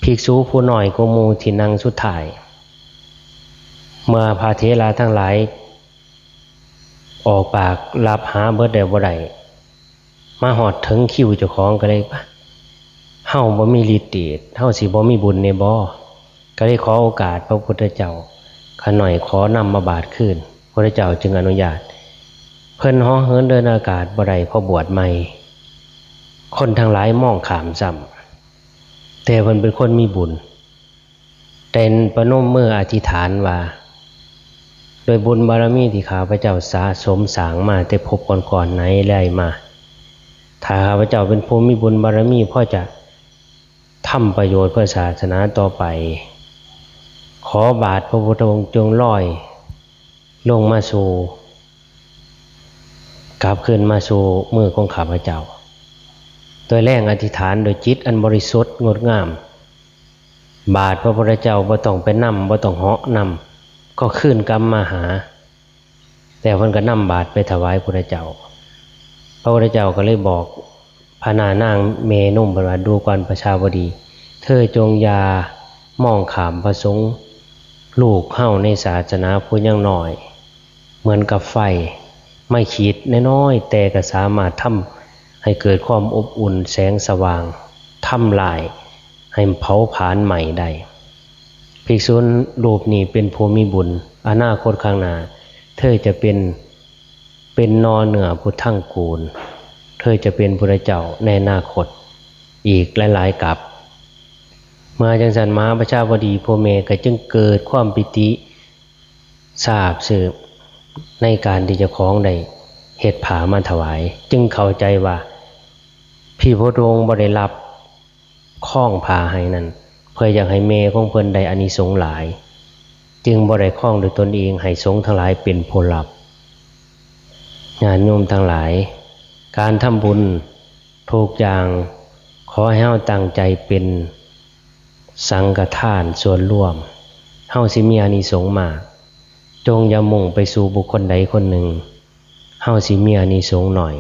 ภิกษุผู้น้อยกว่าหมู่ที่นั่งสุดท้าย เมื่อพระเถระทั้งหลาย ออกปากรับหาเบิดแล้วบ่ได้ มาฮอดถึงคิวเจ้าของก็เลย เฮาบ่มีฤทธิ์เดช เฮาสิบ่มีบุญแน่บ่ ก็เลยขอโอกาสพระพุทธเจ้า ข้าน้อยขอนำมาบาตรคืน พระพุทธเจ้าจึงอนุญาต เพิ่นเหาะเหินเดินอากาศบ่ได้เพราะบวชใหม่ คนทั้งหลายมองข้ามซ้ำ แต่เพิ่นเป็นคนมีบุญ ได้ประนมมืออธิษฐานว่า โดยบุญบารมีที่ข้าพเจ้าสะสมสร้างมาแต่ภพก่อนๆไหนๆมา ถ้าข้าพเจ้าเป็นผู้มีบุญบารมีพอจะทำประโยชน์เพื่อศาสนาต่อไป ขอบาตรพระพุทธองค์จงลอยลงมาสู่ กลับคืนมาสู่มือของข้าพเจ้า โดยแรงอธิษฐานโดยจิตอันบริสุทธิ์งดงาม บาตรพระพุทธเจ้าบ่ต้องไปนำ บ่ต้องเหาะนำ ก็คืนกลับมาหา แต่เพิ่นก็นำบาตรไปถวายพุทธเจ้า พระพุทธเจ้าก็เลยบอกพระนานางแม่นมเพิ่นว่า ดูก่อนประชาบดี เธอจงอย่ามองข้ามพระสงฆ์ลูกเฮาในศาสนาผู้ยังน้อย เหมือนกับไฟ ไม้ขีดน้อยๆ แต่ก็สามารถทำให้เกิดความอบอุ่น แสงสว่าง ทำลาย ให้เผาผลาญไหม้ได้ ภิกษุรูปนี้เป็นผู้มีบุญ อนาคตข้างหน้า เธอจะเป็น เป็นนอเหนือพุทธังกูล เธอจะเป็นพุทธเจ้าในอนาคต อีกหลายๆ กับ เมื่อจังซั่นมหาประชาบดีพ่อแม่ก็จึงเกิดความปิติซาบซึ้งในการที่เจ้าของได้เฮ็ดผ้ามาถวาย จึงเข้าใจว่า พี่พุทธองค์บ่ได้รับคล้องผ้าให้นั้น เพื่ออยากให้แม่ของเพิ่นได้อานิสงส์หลาย จึงบ่ได้คล้องด้วยตนเอง ให้สงฆ์ทั้งหลายเป็นผู้รับ ญาติโยมทั้งหลาย การทำบุญทุกอย่าง ขอให้เฮาตั้งใจเป็นสังฆทานส่วนรวม เฮาสิมีอานิสงส์มาก จงอย่ามุ่งไปสู่บุคคลใดคนหนึ่ง เฮาสิมีอานิสงส์หน่อย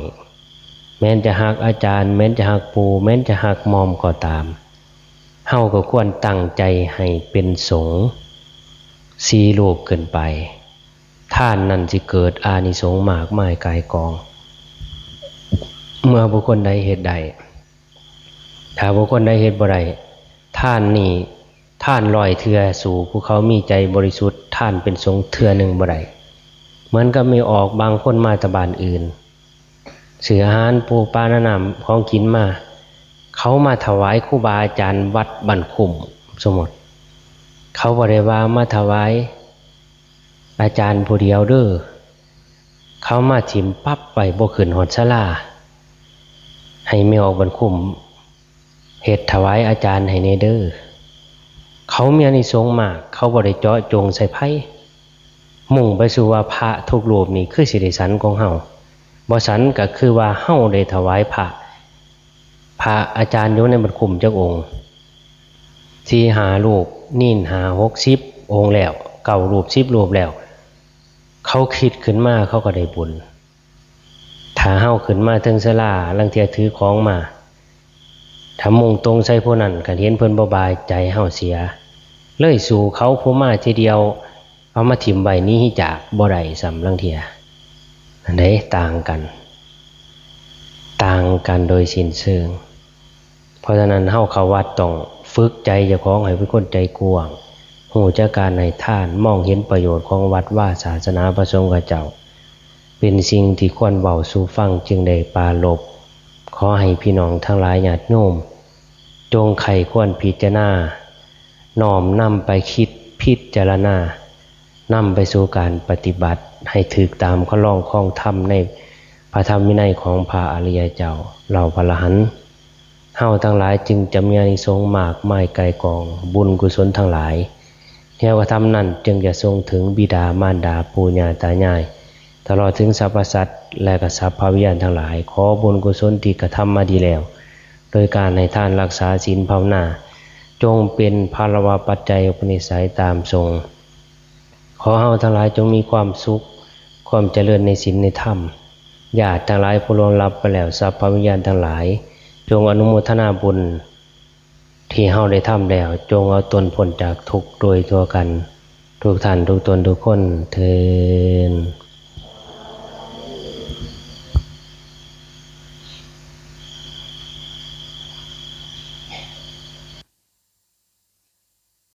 แม้นจะฮักอาจารย์ แม้นจะฮักปู่ แม้นจะฮักหม่อมก็ตาม เฮาก็ควรตั้งใจให้เป็นสงฆ์สี่รูปขึ้นไป ทานนั้นสิเกิดอานิสงส์มากมายก่ายกอง เมื่อบุคคลใดเฮ็ดได้ ถ้าบุคคลใดเฮ็ดบ่ได้ ทานนี้ ทานร้อยเทื่อสู้ผู้เขามีใจบริสุทธิ์ ทานเป็นสงฆ์เทื่อหนึ่งบ่ได้ เหมือนกับมีออกบางคนมาแต่บ้านอื่น ซื้ออาหารปูปลาน้ำของกินมา เขามาถวายครูบาอาจารย์วัดบ้านคุ้ม สมมติ เขาบ่ได้ว่ามาถวายอาจารย์ผู้เดียวเด้อ เขามาถิ่มปั๊บไปบ่ขึ้นฮอดศาลา ให้แม่ออกบรรคุมเฮ็ดถวายอาจารย์ให้แน่เด้อ เขามีอานิสงส์มาก เขาบ่ได้เจาะจงใส่ไผ มุ่งไปสู่ว่าพระทุกรูปนี่คือสิได้สันของเฮา บ่สันก็คือว่าเฮาได้ถวายพระ พระอาจารย์อยู่ในบรรคุมจักองค์ สี่ห้ารูป เณรห้าหกสิบองค์แล้ว เก้ารูป สิบรูปแล้ว เขาคิดขึ้นมาเขาก็ได้บุญ ถ้าเฮาขึ้นมาเทิงศาลา ลางเทื่อถือของมา ถ้ามุ่งตรงใส่ผู้นั้น คันเห็นเพิ่นบ่บายใจเฮาเสีย เลยสู้เขาผู้มาทีเดียว เอามาถิ่มไว้หนีจากบ่ได้ซ้ำลางเทื่อ อันใดต่างกัน ต่างกันโดยสิ้นเชิง เพราะฉะนั้นเฮาเข้าวัดต้องฝึกใจเจ้าของให้เป็นคนใจกว้าง ฮู้จักการให้ทาน มองเห็นประโยชน์ของวัดวาศาสนาพระสงฆ์ข้าเจ้า เป็นสิ่งที่ควรเว้าสู่ฟัง จึงได้ปรารภ ขอให้พี่น้องทั้งหลายญาติโยม จงใคร่ควรพิจารณา น้อมนำไปคิดพิจารณา นำไปสู่การปฏิบัติให้ถูกตามคันลองครองธรรมในพระธรรมวินัยของพระอริยเจ้า เหล่าพระอรหันต์ เฮาทั้งหลายจึงจะมีอานิสงส์มากมายไกลกอง บุญกุศลทั้งหลาย แนวกระทำนั้นจึงจะส่งถึงบิดามารดาปู่ย่าตายาย ตลอดถึงสรรพสัตว์และก็สรรพวิญญาณทั้งหลาย ขอบุญกุศลที่กระทำมาดีแล้ว โดยการให้ทานรักษาศีลภาวนา จงเป็นพลวปัจจัยอุปนิสัยตามส่ง ขอเฮาทั้งหลายจงมีความสุข ความเจริญในศีลในธรรม ญาติทั้งหลายผู้ล่วงลับไปแล้ว สรรพวิญญาณทั้งหลาย จงอนุโมทนาบุญที่เฮาได้ทำแล้ว จงเอาตนพ้นจากทุกข์โดยทั่วกัน ทุกท่านทุกตนทุกคนเทอญ